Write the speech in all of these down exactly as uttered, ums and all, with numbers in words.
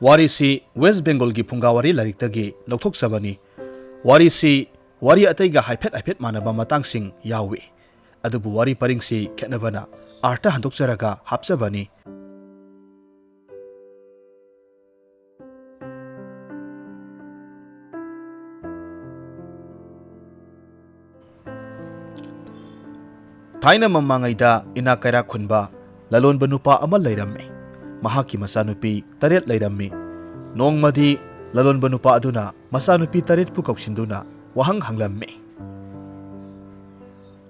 ꯋꯥꯔꯤꯁꯤ ꯋꯦꯁ꯭ꯠ ꯕꯦꯡꯒꯣꯜꯒꯤ ꯐꯨꯡꯒꯥꯋꯥꯔꯤ ꯂꯥꯏꯔꯤꯛꯇꯒꯤ ꯂꯧꯊꯣꯛꯆꯕꯅꯤ꯫ ꯋꯥꯔꯤꯁꯤ ꯋꯥꯔꯤ ꯑꯇꯩꯒ ꯍꯥꯏꯐꯦꯠ ꯍꯥꯏꯐꯦꯠ ꯃꯥꯟꯅꯕ ꯃꯇꯥꯡꯁꯤꯡ ꯌꯥꯎꯏ, ꯑꯗꯨꯕꯨ ꯋꯥꯔꯤ ꯄꯔꯤꯡꯁꯤ ꯈꯦꯠꯅꯕꯅ ꯑꯥꯔꯊ ꯍꯟꯗꯣꯛꯆꯔꯒ ꯍꯥꯞꯆꯕꯅꯤ꯫ ꯊꯥꯏꯅ ꯃꯃꯥꯡꯉꯩꯗ ꯏꯅꯥꯛ ꯀꯩꯔꯥꯛ ꯈꯨꯟꯕ ꯂꯂꯣꯟꯕ ꯅꯨꯄꯥ ꯑꯃ ꯂꯩꯔꯝꯃꯤ꯫ ꯃꯍꯥꯛꯀꯤ ꯃꯆꯥꯅꯨꯄꯤ ꯇꯔꯦꯠ ꯂꯩꯔꯝꯃꯤ꯫ ꯅꯣꯡꯃꯗꯤ ꯂꯂꯣꯟꯕ ꯅꯨꯄꯥ ꯑꯗꯨꯅ ꯃꯆꯥꯅꯨꯄꯤ ꯇꯔꯦꯠꯄꯨ ꯀꯧꯁꯤꯟꯗꯨꯅ ꯋꯥꯍꯪ ꯍꯪꯂꯝꯃꯤ꯫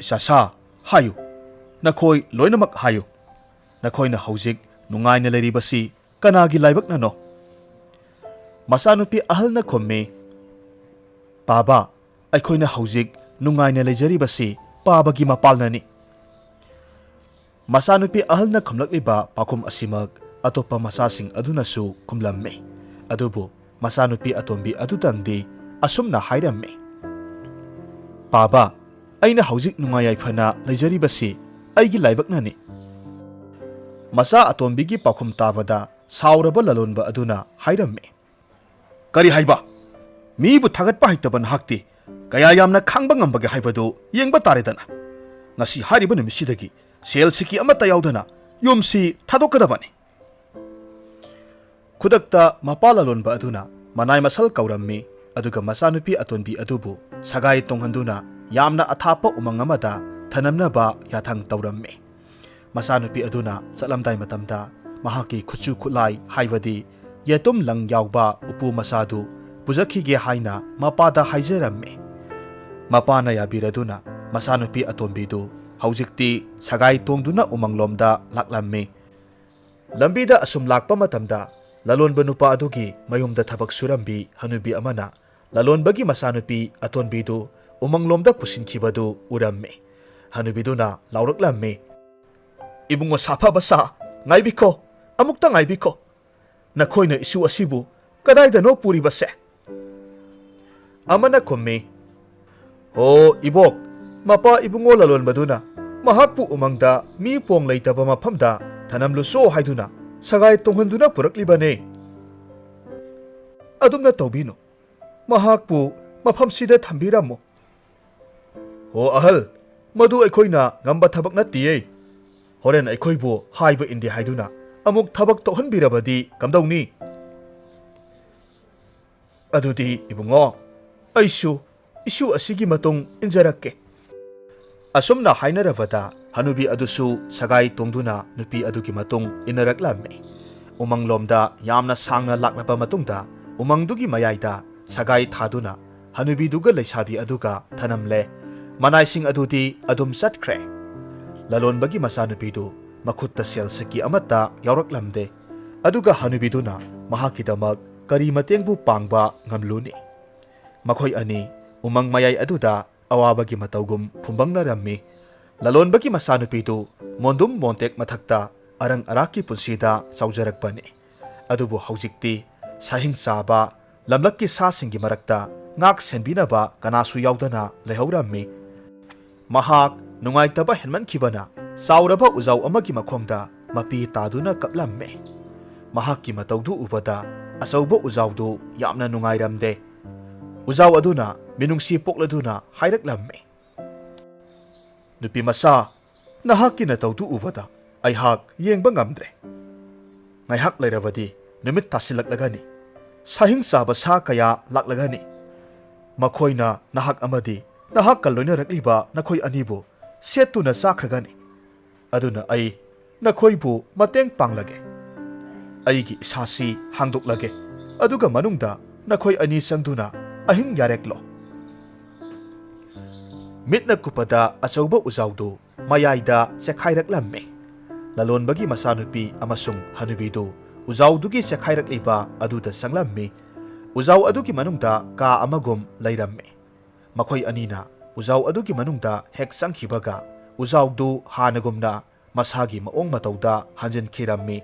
"ꯏꯆꯥꯁꯥ, ꯍꯥꯏꯌꯨ, ꯅꯈꯣꯏ ꯂꯣꯏꯅꯃꯛ ꯍꯥꯏꯌꯨ꯫ ꯅꯈꯣꯏꯅ ꯍꯧꯖꯤꯛ ꯅꯨꯡꯉꯥꯏꯅ ꯂꯩꯔꯤꯕꯁꯤ ꯀꯅꯥꯒꯤ ꯂꯥꯏꯕꯛꯅꯅꯣ?" ꯃꯆꯥꯅꯨꯄꯤ ꯑꯍꯜꯅ ꯈꯨꯝꯃꯤ, "ꯄꯥꯕꯥ, ꯑꯩꯈꯣꯏꯅ ꯍꯧꯖꯤꯛ ꯅꯨꯡꯉꯥꯏꯅ ꯂꯩꯖꯔꯤꯕꯁꯤ ꯄꯥꯕꯒꯤ ꯃꯄꯥꯜꯅꯅꯤ꯫" ꯃꯆꯥꯅꯨꯄꯤ ꯑꯍꯜꯅ ꯈꯨꯝꯂꯛꯂꯤꯕ ꯄꯥꯎꯈꯨꯝ ꯑꯁꯤꯃꯛ ꯑꯇꯣꯞꯄ ꯃꯆꯥꯁꯤꯡ ꯑꯗꯨꯅꯁꯨ ꯈꯨꯝꯂꯝꯃꯤ꯫ ꯑꯗꯨꯕꯨ ꯃꯆꯥꯅꯨꯄꯤ ꯑꯇꯣꯝꯕꯤ ꯑꯗꯨꯇꯪꯗꯤ ꯑꯁꯨꯝꯅ ꯍꯥꯏꯔꯝꯃꯤ, "ꯄꯥꯕꯥ, ꯑꯩꯅ ꯍꯧꯖꯤꯛ ꯅꯨꯡꯉꯥꯏ ꯌꯥꯏꯐꯅ ꯂꯩꯖꯔꯤꯕꯁꯤ ꯑꯩꯒꯤ ꯂꯥꯏꯕꯛꯅꯅꯤ꯫" ꯃꯆꯥ ꯑꯇꯣꯝꯕꯤꯒꯤ ꯄꯥꯎꯈꯨꯝ ꯇꯥꯕꯗ ꯁꯥꯎꯔꯕ ꯂꯂꯣꯟꯕ ꯑꯗꯨꯅ ꯍꯥꯏꯔꯝꯃꯤ, "ꯀꯔꯤ ꯍꯥꯏꯕ? ꯃꯤꯕꯨ ꯊꯥꯒꯠꯄ ꯍꯩꯇꯕ ꯅꯍꯥꯛꯇꯤ ꯀꯌꯥ ꯌꯥꯝꯅ ꯈꯥꯡꯕ ꯉꯝꯕꯒꯦ ꯍꯥꯏꯕꯗꯨ ꯌꯦꯡꯕ ꯇꯥꯔꯦꯗꯅ꯫ ꯉꯁꯤ ꯍꯥꯏꯔꯤꯕ ꯅꯨꯃꯤꯠꯁꯤꯗꯒꯤ ꯁꯦꯜ ꯁꯤꯀꯤ ꯑꯃꯠꯇ ꯌꯥꯎꯗꯅ ꯌꯨꯝꯁꯤ ꯊꯥꯗꯣꯛꯀꯗꯕꯅꯤ꯫" ꯈꯨꯗꯛꯇ ꯃꯄꯥ ꯂꯂꯣꯟꯕ ꯑꯗꯨꯅ ꯃꯅꯥꯏ ꯃꯁꯜ ꯀꯧꯔꯝꯃꯤ, ꯑꯗꯨꯒ ꯃꯆꯥꯅꯨꯄꯤ ꯑꯇꯣꯟꯕꯤ ꯑꯗꯨꯕꯨ ꯁꯒꯥꯏ ꯇꯣꯡꯍꯟꯗꯨꯅ ꯌꯥꯝꯅ ꯑꯊꯥꯞꯄ ꯎꯃꯪ ꯑꯃꯗ ꯊꯅꯝꯅꯕ ꯌꯥꯊꯪ ꯇꯧꯔꯝꯃꯤ꯫ ꯃꯆꯥꯅꯨꯄꯤ ꯑꯗꯨꯅ ꯆꯠꯂꯝꯗꯥꯏ ꯃꯇꯝꯗ ꯃꯍꯥꯛꯀꯤ ꯈꯨꯠꯁꯨ ꯈꯨꯠꯂꯥꯏ, ꯍꯥꯏꯕꯗꯤ ꯌꯦꯇꯨꯝ ꯂꯪ ꯌꯥꯎꯕ ꯎꯄꯨ ꯃꯆꯥꯗꯨ ꯄꯨꯖꯈꯤꯒꯦ ꯍꯥꯏꯅ ꯃꯄꯥꯗ ꯍꯥꯏꯖꯔꯝꯃꯤ꯫ ꯃꯄꯥꯅ ꯌꯥꯕꯤꯔꯗꯨꯅ ꯃꯆꯥꯅꯨꯄꯤ ꯑꯇꯣꯟꯕꯤꯗꯨ ꯍꯧꯖꯤꯛꯇꯤ ꯁꯒꯥꯏ ꯇꯣꯡꯗꯨꯅ ꯎꯃꯪꯂꯣꯝꯗ ꯂꯥꯛꯂꯝꯃꯤ꯫ ꯂꯝꯕꯤꯗ ꯑꯁꯨꯝ ꯂꯥꯛꯄ ꯃꯇꯝꯗ ꯂꯂꯣꯟꯕ ꯅꯨꯄꯥ ꯑꯗꯨꯒꯤ ꯃꯌꯨꯝꯗ ꯊꯕꯛ ꯁꯨꯔꯝꯕꯤ ꯍꯅꯨꯕꯤ ꯑꯃꯅ ꯂꯂꯣꯟꯕꯒꯤ ꯃꯆꯥꯅꯨꯄꯤ ꯑꯇꯣꯟꯕꯤꯗꯨ ꯎꯃꯪꯂꯣꯝꯗ ꯄꯨꯁꯤꯟꯈꯤꯕꯗꯨ ꯎꯔꯝꯃꯤ꯫ ꯍꯅꯨꯕꯤꯗꯨꯅ ꯂꯥꯎꯔꯛꯂꯝꯃꯤ, "ꯏꯕꯨꯡꯉꯣ ꯁꯥꯐꯕ ꯁꯥ, ꯉꯥꯏꯕꯤꯈꯣ, ꯑꯃꯨꯛꯇ ꯉꯥꯏꯕꯤꯈꯣ꯫ ꯅꯈꯣꯏꯅ ꯏꯁꯨ ꯑꯁꯤꯕꯨ ꯀꯗꯥꯏꯗꯅꯣ ꯄꯨꯔꯤꯕꯁꯦ?" ꯑꯃꯅ ꯈꯨꯝꯃꯤ, "ꯍꯣ ꯏꯕꯣꯛ, ꯃꯄꯥ ꯏꯕꯨꯡꯉꯣ ꯂꯂꯣꯟꯕꯗꯨꯅ ꯃꯍꯥꯛꯄꯨ ꯎꯃꯪꯗ ꯃꯤ ꯄꯣꯡ ꯂꯩꯇꯕ ꯃꯐꯝꯗ ꯊꯅꯝꯂꯨꯆꯣ ꯍꯥꯏꯗꯨꯅ ꯁꯒꯥꯏ ꯇꯣꯡꯍꯟꯗꯨꯅ ꯄꯨꯔꯛꯂꯤꯕꯅꯦ꯫" ꯑꯗꯨꯝꯅ ꯇꯧꯕꯤꯅꯨ꯫ ꯃꯍꯥꯛꯄꯨ ꯃꯐꯝꯁꯤꯗ ꯊꯝꯕꯤꯔꯝꯃꯨ꯫ "ꯍꯣ ꯑꯍꯜ, ꯃꯗꯨ ꯑꯩꯈꯣꯏꯅ ꯉꯝꯕ ꯊꯕꯛ ꯅꯠꯇꯤꯌꯦ꯫ ꯍꯣꯔꯦꯟ ꯑꯩꯈꯣꯏꯕꯨ ꯍꯥꯏꯕ ꯏꯟꯗꯦ ꯍꯥꯏꯗꯨꯅ ꯑꯃꯨꯛ ꯊꯕꯛ ꯇꯧꯍꯟꯕꯤꯔꯕꯗꯤ ꯀꯝꯗꯧꯅꯤ?" "ꯑꯗꯨꯗꯤ ꯏꯕꯨꯡꯉꯣ, ꯑꯩꯁꯨ ꯏꯁꯨ ꯑꯁꯤꯒꯤ ꯃꯇꯨꯡ ꯏꯟꯖꯔꯛꯀꯦ"꯫ ꯑꯁꯨꯝꯅ ꯍꯥꯏꯅꯔꯕꯗ ꯍꯅꯨꯕꯤ ꯑꯗꯨꯁꯨ ꯁꯒꯥꯏ ꯇꯣꯡꯗꯨꯅ ꯅꯨꯄꯤ ꯑꯗꯨꯒꯤ ꯃꯇꯨꯡ ꯏꯟꯅꯔꯛꯂꯝꯃꯤ꯫ ꯎꯃꯪꯂꯣꯝꯗ ꯌꯥꯝꯅ ꯁꯥꯡꯅ ꯂꯥꯛꯂꯕ ꯃꯇꯨꯡꯗ ꯎꯃꯪꯗꯨꯒꯤ ꯃꯌꯥꯏꯗ ꯁꯒꯥꯏ ꯊꯥꯗꯨꯅ ꯍꯅꯨꯕꯤꯗꯨꯒ ꯂꯩꯁꯥꯕꯤ ꯑꯗꯨꯒ ꯊꯅꯝꯂꯦ꯫ ꯃꯅꯥꯏꯁꯤꯡ ꯑꯗꯨꯗꯤ ꯑꯗꯨꯝ ꯆꯠꯈ꯭ꯔꯦ꯫ ꯂꯂꯣꯟꯕꯒꯤ ꯃꯆꯥꯅꯨꯄꯤꯗꯨ ꯃꯈꯨꯠꯇ ꯁꯦꯜ ꯁꯛꯀꯤ ꯑꯃꯠꯇ ꯌꯥꯎꯔꯛꯂꯝꯗꯦ꯫ ꯑꯗꯨꯒ ꯍꯅꯨꯕꯤꯗꯨꯅ ꯃꯍꯥꯛꯀꯤꯗꯃꯛ ꯀꯔꯤ ꯃꯇꯦꯡꯕꯨ ꯄꯥꯡꯕ ꯉꯝꯂꯨꯅꯤ? ꯃꯈꯣꯏ ꯑꯅꯤ ꯎꯃꯪ ꯃꯌꯥꯏ ꯑꯗꯨꯗ ꯑꯋꯥꯕꯒꯤ ꯃꯇꯧꯒꯨꯝ ꯐꯨꯝꯕꯪꯅꯔꯝꯃꯤ꯫ ꯂꯂꯣꯟꯕꯒꯤ ꯃꯆꯥꯅꯨꯄꯤꯗꯨ ꯃꯣꯟꯗꯨꯝ ꯃꯣꯟꯇꯦꯛ ꯃꯊꯛꯇ ꯑꯔꯪ ꯑꯔꯥꯛꯀꯤ ꯄꯨꯟꯁꯤꯗ ꯆꯥꯎꯖꯔꯛꯄꯅꯤ꯫ ꯑꯗꯨꯕꯨ ꯍꯧꯖꯤꯛꯇꯤ ꯁꯥꯍꯤꯡ ꯆꯥꯕ ꯂꯝꯂꯛꯀꯤ ꯁꯥꯁꯤꯡꯒꯤ ꯃꯔꯛꯇ ꯉꯥꯛ ꯁꯦꯟꯕꯤꯅꯕ ꯀꯅꯥꯁꯨ ꯌꯥꯎꯗꯅ ꯂꯩꯍꯧꯔꯝꯃꯤ꯫ ꯃꯍꯥꯛ ꯅꯨꯡꯉꯥꯏꯇꯕ ꯍꯦꯟꯃꯟꯈꯤꯕꯅ ꯆꯥꯎꯔꯕ ꯎꯖꯥꯎ ꯑꯃꯒꯤ ꯃꯈꯣꯡꯗ ꯃꯄꯤ ꯇꯥꯗꯨꯅ ꯀꯞꯂꯝꯃꯤ꯫ ꯃꯍꯥꯛꯀꯤ ꯃꯇꯧꯗꯨ ꯎꯕꯗ ꯑꯆꯧꯕ ꯎꯖꯥꯎꯗꯨ ꯌꯥꯝꯅ ꯅꯨꯡꯉꯥꯏꯔꯝꯗꯦ꯫ ꯎꯖꯥꯎ ꯑꯗꯨꯅ ꯃꯤꯅꯨꯡꯁꯤ ꯄꯣꯛꯂꯗꯨꯅ ꯍꯥꯏꯔꯛꯂꯝꯃꯤ, "ꯅꯨꯄꯤ ꯃꯆꯥ, ꯅꯍꯥꯛꯀꯤ ꯅꯇꯧꯗꯨ ꯎꯕꯗ ꯑꯩꯍꯥꯛ ꯌꯦꯡꯕ ꯉꯝꯗ꯭ꯔꯦ꯫ ꯉꯥꯏꯍꯥꯛ ꯂꯩꯔꯕꯗꯤ ꯅꯨꯃꯤꯠ ꯇꯥꯁꯤꯜꯂꯛꯂꯒꯅꯤ꯫ ꯁꯥꯍꯤꯡ ꯆꯥꯕ ꯁꯥ ꯀꯌꯥ ꯂꯥꯛꯂꯒꯅꯤ꯫ ꯃꯈꯣꯏꯅ ꯅꯍꯥꯛ ꯑꯃꯗꯤ ꯅꯍꯥꯛꯀ ꯂꯣꯏꯅꯔꯛꯂꯤꯕ ꯅꯈꯣꯏ ꯑꯅꯤꯕꯨ ꯁꯦꯠꯇꯨꯅ ꯆꯥꯈ꯭ꯔꯒꯅꯤ꯫ ꯑꯗꯨꯅ ꯑꯩ ꯅꯈꯣꯏꯕꯨ ꯃꯇꯦꯡ ꯄꯥꯡꯂꯒꯦ꯫ ꯑꯩꯒꯤ ꯏꯁꯥꯁꯤ ꯍꯥꯡꯗꯣꯛꯂꯒꯦ, ꯑꯗꯨꯒ ꯃꯅꯨꯡꯗ ꯅꯈꯣꯏ ꯑꯅꯤ ꯆꯪꯗꯨꯅ ꯑꯍꯤꯡ ꯌꯥꯔꯦꯛꯂꯣ"꯫ ꯃꯤꯠꯅ ꯀꯨꯞꯄꯗ ꯑꯆꯧꯕ ꯎꯖꯥꯎꯗꯨ ꯃꯌꯥꯏꯗ ꯆꯦꯈꯥꯏꯔꯛꯂꯝꯃꯤ꯫ ꯂꯂꯣꯟꯕꯒꯤ ꯃꯆꯥꯅꯨꯄꯤ ꯑꯃꯁꯨꯡ ꯍꯅꯨꯕꯤꯗꯨ ꯎꯖꯥꯎꯗꯨꯒꯤ ꯆꯦꯈꯥꯏꯔꯛꯂꯤꯕ ꯑꯗꯨꯗ ꯆꯪꯂꯝꯃꯤ꯫ ꯎꯖꯥꯎ ꯑꯗꯨꯒꯤ ꯃꯅꯨꯡꯗ ꯀꯥ ꯑꯃꯒꯨꯝ ꯂꯩꯔꯝꯃꯤ꯫ ꯃꯈꯣꯏ ꯑꯅꯤꯅ ꯎꯖꯥꯎ ꯑꯗꯨꯒꯤ ꯃꯅꯨꯡꯗ ꯍꯦꯛ ꯆꯪꯈꯤꯕꯒ, ꯎꯖꯥꯎꯗꯨ ꯍꯥꯟꯅꯒꯨꯝꯅ ꯃꯁꯥꯒꯤ ꯃꯑꯣꯡ ꯃꯇꯧꯗ ꯍꯟꯖꯤꯟꯈꯤꯔꯝꯃꯤ꯫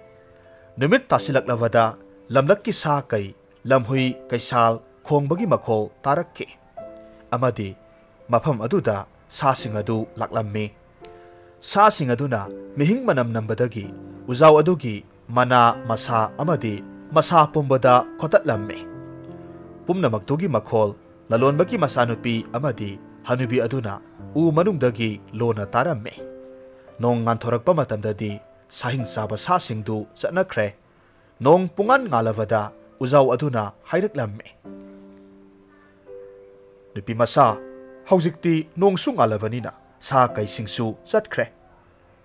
ꯅꯨꯃꯤꯠ ꯇꯥꯁꯤꯜꯂꯛꯂꯕꯗ ꯂꯝꯂꯛꯀꯤ ꯁꯥ ꯀꯩ, ꯂꯝꯍꯨꯏ ꯀꯩꯁꯥꯜ ꯈꯣꯡꯕꯒꯤ ꯃꯈꯣꯜ ꯇꯥꯔꯛꯈꯤ, ꯑꯃꯗꯤ ꯃꯐꯝ ꯑꯗꯨꯗ ꯁꯥꯁꯤꯡ ꯑꯗꯨ ꯂꯥꯛꯂꯝꯃꯤ꯫ ꯁꯥꯁꯤꯡ ꯑꯗꯨꯅ ꯃꯤꯍꯤꯡ ꯃꯅꯝ ꯅꯝꯕꯗꯒꯤ ꯎꯖꯥꯎ ꯑꯗꯨꯒꯤ ꯃꯅꯥ, ꯃꯁꯥ ꯑꯃꯗꯤ ꯃꯁꯥ ꯄꯨꯝꯕꯗ ꯈꯣꯠꯇꯠꯂꯝꯃꯤ꯫ ꯄꯨꯝꯅꯃꯛꯇꯨꯒꯤ ꯃꯈꯣꯜ ꯂꯂꯣꯟꯕꯒꯤ ꯃꯆꯥꯅꯨꯄꯤ ꯑꯃꯗꯤ ꯍꯅꯨꯕꯤ ꯑꯗꯨꯅ ꯎ ꯃꯅꯨꯡꯗꯒꯤ ꯂꯣꯟꯅ ꯇꯥꯔꯝꯃꯤ꯫ ꯅꯣꯡ ꯉꯥꯟꯊꯣꯔꯛꯄ ꯃꯇꯝꯗꯗꯤ ꯁꯥꯍꯤꯡ ꯆꯥꯕ ꯁꯥꯁꯤꯡꯗꯨ ꯆꯠꯅꯈ꯭ꯔꯦ꯫ ꯅꯣꯡ ꯄꯨꯡꯉꯥꯟ ꯉꯥꯜꯂꯕꯗ ꯎꯖꯥꯎ ꯑꯗꯨꯅ ꯍꯥꯏꯔꯛꯂꯝꯃꯤ, "ꯅꯨꯄꯤ ꯃꯆꯥ, ꯍꯧꯖꯤꯛꯇꯤ ꯅꯣꯡꯁꯨ ꯉꯥꯜꯂꯕꯅꯤꯅ ꯁꯥ ꯀꯩꯁꯤꯡꯁꯨ ꯆꯠꯈ꯭ꯔꯦ꯫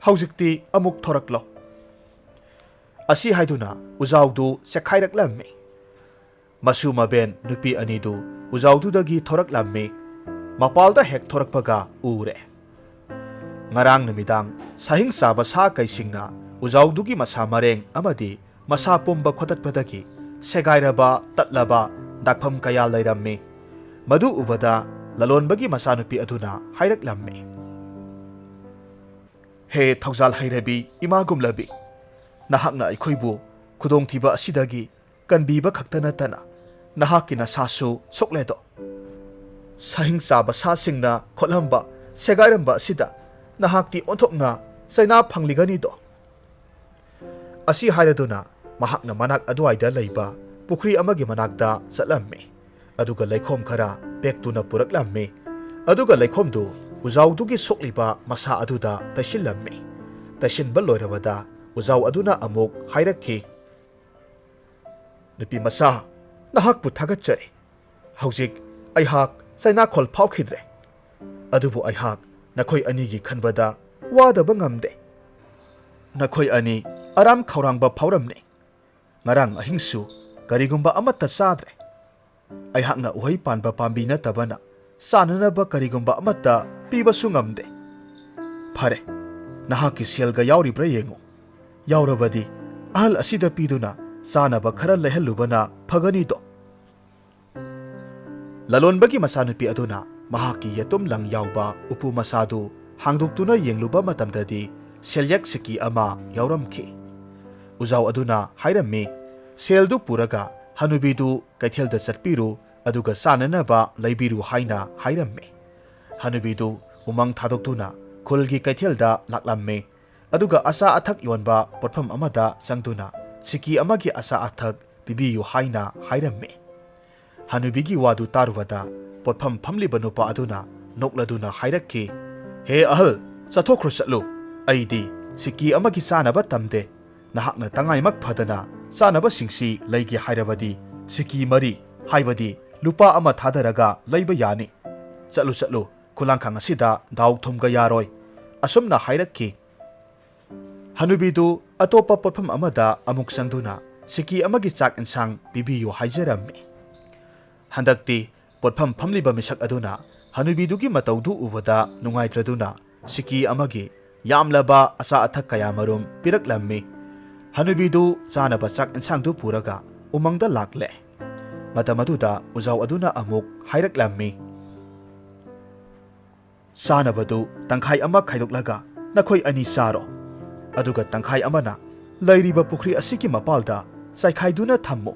ꯍꯧꯖꯤꯛꯇꯤ ꯑꯃꯨꯛ ꯊꯣꯔꯛꯂꯣ꯫" ꯑꯁꯤ ꯍꯥꯏꯗꯨꯅ ꯎꯖꯥꯎꯗꯨ ꯆꯦꯛꯈꯥꯏꯔꯛꯂꯝꯃꯤ꯫ ꯃꯁꯨ ꯃꯕꯦꯟ ꯅꯨꯄꯤ ꯑꯅꯤꯗꯨ ꯎꯖꯥꯎꯗꯨꯗꯒꯤ ꯊꯣꯔꯛꯂꯝꯃꯤ꯫ ꯃꯄꯥꯜꯗ ꯍꯦꯛ ꯊꯣꯔꯛꯄꯒ ꯎꯔꯦ꯫ ꯉꯔꯥꯡ ꯅꯨꯃꯤꯗꯥꯡ ꯁꯥꯍꯤꯡ ꯆꯥꯕ ꯁꯥ ꯀꯩꯁꯤꯡꯅ ꯎꯖꯥꯎꯗꯨꯒꯤ ꯃꯁꯥ ꯃꯔꯦꯡ ꯑꯃꯗꯤ ꯃꯁꯥ ꯄꯨꯝꯕ ꯈꯣꯇꯠꯄꯗꯒꯤ ꯁꯦꯒꯥꯏꯔꯕ, ꯇꯠꯂꯕ ꯗꯥꯛꯐꯝ ꯀꯌꯥ ꯂꯩꯔꯝꯃꯤ꯫ ꯃꯗꯨ ꯎꯕꯗ ꯂꯂꯣꯟꯕꯒꯤ ꯃꯆꯥꯅꯨꯄꯤ ꯑꯗꯨꯅ ꯍꯥꯏꯔꯛꯂꯝꯃꯤ, "ꯍꯦ ꯊꯧꯖꯥꯜ ꯍꯩꯔꯕꯤ ꯏꯃꯥ ꯒꯨꯝꯂꯕꯤ, ꯅꯍꯥꯛꯅ ꯑꯩꯈꯣꯏꯕꯨ ꯈꯨꯗꯣꯡꯊꯤꯕ ꯑꯁꯤꯗꯒꯤ ꯀꯟꯕꯤꯕ ꯈꯛꯇ ꯅꯠꯇꯅ ꯅꯍꯥꯛꯀꯤ ꯅꯁꯥꯁꯨ ꯁꯣꯛꯂꯦꯗꯣ꯫ ꯁꯥꯍꯤꯡ ꯆꯥꯕ ꯁꯥꯁꯤꯡꯅ ꯈꯣꯠꯂꯝꯕ, ꯁꯦꯒꯥꯏꯔꯝꯕ ꯑꯁꯤꯗ ꯅꯍꯥꯛꯇꯤ ꯑꯣꯟꯊꯣꯛꯅ ꯆꯩꯅꯥ ꯐꯪꯂꯤꯒꯅꯤꯗꯣ꯫" ꯑꯁꯤ ꯍꯥꯏꯔꯗꯨꯅ ꯃꯍꯥꯛꯅ ꯃꯅꯥꯛ ꯑꯗꯨꯋꯥꯏꯗ ꯂꯩꯕ ꯄꯨꯈ꯭ꯔꯤ ꯑꯃꯒꯤ ꯃꯅꯥꯛꯇ ꯆꯠꯂꯝꯃꯤ꯫ ꯑꯗꯨꯒ ꯂꯩꯈꯣꯝ ꯈꯔ ꯄꯦꯛꯇꯨꯅ ꯄꯨꯔꯛꯂꯝꯃꯤ꯫ ꯑꯗꯨꯒ ꯂꯩꯈꯣꯝꯗꯨ ꯎꯖꯥꯎꯗꯨꯒꯤ ꯁꯣꯛꯂꯤꯕ ꯃꯁꯥ ꯑꯗꯨꯗ ꯇꯩꯁꯤꯜꯂꯝꯃꯤ꯫ ꯇꯩꯁꯤꯟꯕ ꯂꯣꯏꯔꯕꯗ ꯎꯖꯥꯎ ꯑꯗꯨꯅ ꯑꯃꯨꯛ ꯍꯥꯏꯔꯛꯈꯤ, "ꯅꯨꯄꯤ ꯃꯆꯥ, ꯅꯍꯥꯛꯄꯨ ꯊꯥꯒꯠꯆꯔꯤ꯫ ꯍꯧꯖꯤꯛ ꯑꯩꯍꯥꯛ ꯆꯩꯅꯥꯈꯣꯜ ꯐꯥꯎꯈꯤꯗ꯭ꯔꯦ꯫ ꯑꯗꯨꯕꯨ ꯑꯩꯍꯥꯛ ꯅꯈꯣꯏ ꯑꯅꯤꯒꯤ ꯈꯟꯕꯗ ꯋꯥꯗꯕ ꯉꯝꯗꯦ꯫ ꯅꯈꯣꯏ ꯑꯅꯤ ꯑꯔꯥꯝ ꯈꯧꯔꯥꯡꯕ ꯐꯥꯎꯔꯝꯅꯤ꯫ ꯉꯔꯥꯡ ꯑꯍꯤꯡꯁꯨ ꯀꯔꯤꯒꯨꯝꯕ ꯑꯃꯠꯇ ꯆꯥꯗ꯭ꯔꯦ꯫ ꯑꯩꯍꯥꯛꯅ ꯎꯍꯩ ꯄꯥꯟꯕ ꯄꯥꯝꯕꯤ ꯅꯠꯇꯕꯅ ꯆꯥꯅꯅꯕ ꯀꯔꯤꯒꯨꯝꯕ ꯑꯃꯠꯇ ꯄꯤꯕꯁꯨ ꯉꯝꯗꯦ꯫ ꯐꯔꯦ, ꯅꯍꯥꯛꯀꯤ ꯁꯦꯜꯒ ꯌꯥꯎꯔꯤꯕ꯭ꯔꯥ ꯌꯦꯡꯉꯨ꯫ ꯌꯥꯎꯔꯕꯗꯤ ꯑꯍꯜ ꯑꯁꯤꯗ ꯄꯤꯗꯨꯅ ꯆꯥꯅꯕ ꯈꯔ ꯂꯩꯍꯜꯂꯨꯕꯅ ꯐꯒꯅꯤꯗꯣ꯫" ꯂꯂꯣꯟꯕꯒꯤ ꯃꯆꯥꯅꯨꯄꯤ ꯑꯗꯨꯅ ꯃꯍꯥꯛꯀꯤ ꯌꯦꯇꯨꯝ ꯂꯪ ꯌꯥꯎꯕ ꯎꯄꯨ ꯃꯆꯥꯗꯨ ꯍꯥꯡꯗꯣꯛꯇꯨꯅ ꯌꯦꯡꯂꯨꯕ ꯃꯇꯝꯗꯗꯤ ꯁꯦꯜꯌꯦꯛ ꯁꯤꯀꯤ ꯑꯃ ꯌꯥꯎꯔꯝꯈꯤ꯫ ꯎꯖꯥꯎ ꯑꯗꯨꯅ ꯍꯥꯏꯔꯝꯃꯤ, "ꯁꯦꯜꯗꯨ ꯄꯨꯔꯒ ꯍꯅꯨꯕꯤꯗꯨ ꯀꯩꯊꯦꯜꯗ ꯆꯠꯄꯤꯔꯨ, ꯑꯗꯨꯒ ꯆꯥꯅꯅꯕ ꯂꯩꯕꯤꯔꯨ" ꯍꯥꯏꯅ ꯍꯥꯏꯔꯝꯃꯤ꯫ ꯍꯅꯨꯕꯤꯗꯨ ꯎꯃꯪ ꯊꯥꯗꯣꯛꯇꯨꯅ ꯈꯨꯜꯒꯤ ꯀꯩꯊꯦꯜꯗ ꯂꯥꯛꯂꯝꯃꯤ꯫ ꯑꯗꯨꯒ ꯑꯆꯥ ꯑꯊꯛ ꯌꯣꯟꯕ ꯄꯣꯠꯐꯝ ꯑꯃꯗ ꯆꯪꯗꯨꯅ ꯁꯤꯀꯤ ꯑꯃꯒꯤ ꯑꯆꯥ ꯑꯊꯛ ꯄꯤꯕꯤꯌꯨ ꯍꯥꯏꯅ ꯍꯥꯏꯔꯝꯃꯤ꯫ ꯍꯅꯨꯕꯤꯒꯤ ꯋꯥꯗꯨ ꯇꯥꯔꯨꯕꯗ ꯄꯣꯠꯐꯝ ꯐꯝꯂꯤꯕ ꯅꯨꯄꯥ ꯑꯗꯨꯅ ꯅꯣꯛꯂꯗꯨꯅ ꯍꯥꯏꯔꯛꯈꯤ, "ꯍꯦ ꯑꯍꯜ, ꯆꯠꯊꯣꯛꯈ꯭ꯔꯣ ꯆꯠꯂꯨ꯫ ꯑꯩꯗꯤ ꯁꯤꯀꯤ ꯑꯃꯒꯤ ꯆꯥꯅꯕ ꯇꯝꯗꯦ꯫ ꯅꯍꯥꯛꯅ ꯇꯉꯥꯏꯃꯛ ꯐꯗꯅ ꯆꯥꯅꯕꯁꯤꯡꯁꯤ ꯂꯩꯒꯦ ꯍꯥꯏꯔꯕꯗꯤ ꯁꯤꯀꯤ ꯃꯔꯤ, ꯍꯥꯏꯕꯗꯤ ꯂꯨꯄꯥ ꯑꯃ ꯊꯥꯗꯔꯒ ꯂꯩꯕ ꯌꯥꯅꯤ꯫ ꯆꯠꯂꯨ ꯆꯠꯂꯨ, ꯈꯨꯂꯥꯡꯈꯥꯡ ꯑꯁꯤꯗ ꯗꯥꯎ ꯊꯨꯝꯒ ꯌꯥꯔꯣꯏ"꯫ ꯑꯁꯨꯝꯅ ꯍꯥꯏꯔꯛꯈꯤ꯫ ꯍꯅꯨꯕꯤꯗꯨ ꯑꯇꯣꯞꯄ ꯄꯣꯠꯐꯝ ꯑꯃꯗ ꯑꯃꯨꯛ ꯆꯪꯗꯨꯅ ꯁꯤꯀꯤ ꯑꯃꯒꯤ ꯆꯥꯛ ꯏꯟꯁꯥꯡ ꯄꯤꯕꯤꯌꯨ ꯍꯥꯏꯖꯔꯝꯃꯤ꯫ ꯍꯟꯗꯛꯇꯤ ꯄꯣꯠꯐꯝ ꯐꯝꯂꯤꯕ ꯃꯤꯁꯛ ꯑꯗꯨꯅ ꯍꯅꯨꯕꯤꯗꯨꯒꯤ ꯃꯇꯧꯗꯨ ꯎꯕꯗ ꯅꯨꯡꯉꯥꯏꯇ꯭ꯔꯗꯨꯅ ꯁꯤꯀꯤ ꯑꯃꯒꯤ ꯌꯥꯝꯂꯕ ꯑꯆꯥ ꯑꯊꯛ ꯀꯌꯥꯃꯔꯨꯝ ꯄꯤꯔꯛꯂꯝꯃꯤ꯫ ꯍꯅꯨꯕꯤꯗꯨ ꯆꯥꯅꯕ ꯆꯥꯛ ꯏꯟꯁꯥꯡꯗꯨ ꯄꯨꯔꯒ ꯎꯃꯪꯗ ꯂꯥꯛꯂꯦ꯫ ꯃꯇꯝ ꯑꯗꯨꯗ ꯎꯖꯥꯎ ꯑꯗꯨꯅ ꯑꯃꯨꯛ ꯍꯥꯏꯔꯛꯂꯝꯃꯤ, "ꯆꯥꯅꯕꯗꯨ ꯇꯪꯈꯥꯏ ꯑꯃ ꯈꯥꯏꯗꯣꯛꯂꯒ ꯅꯈꯣꯏ ꯑꯅꯤ ꯆꯥꯔꯣ, ꯑꯗꯨꯒ ꯇꯪꯈꯥꯏ ꯑꯃꯅ ꯂꯩꯔꯤꯕ ꯄꯨꯈ꯭ꯔꯤ ꯑꯁꯤꯒꯤ ꯃꯄꯥꯜꯗ ꯆꯥꯏꯈꯥꯏꯗꯨꯅ ꯊꯝꯃꯨ"꯫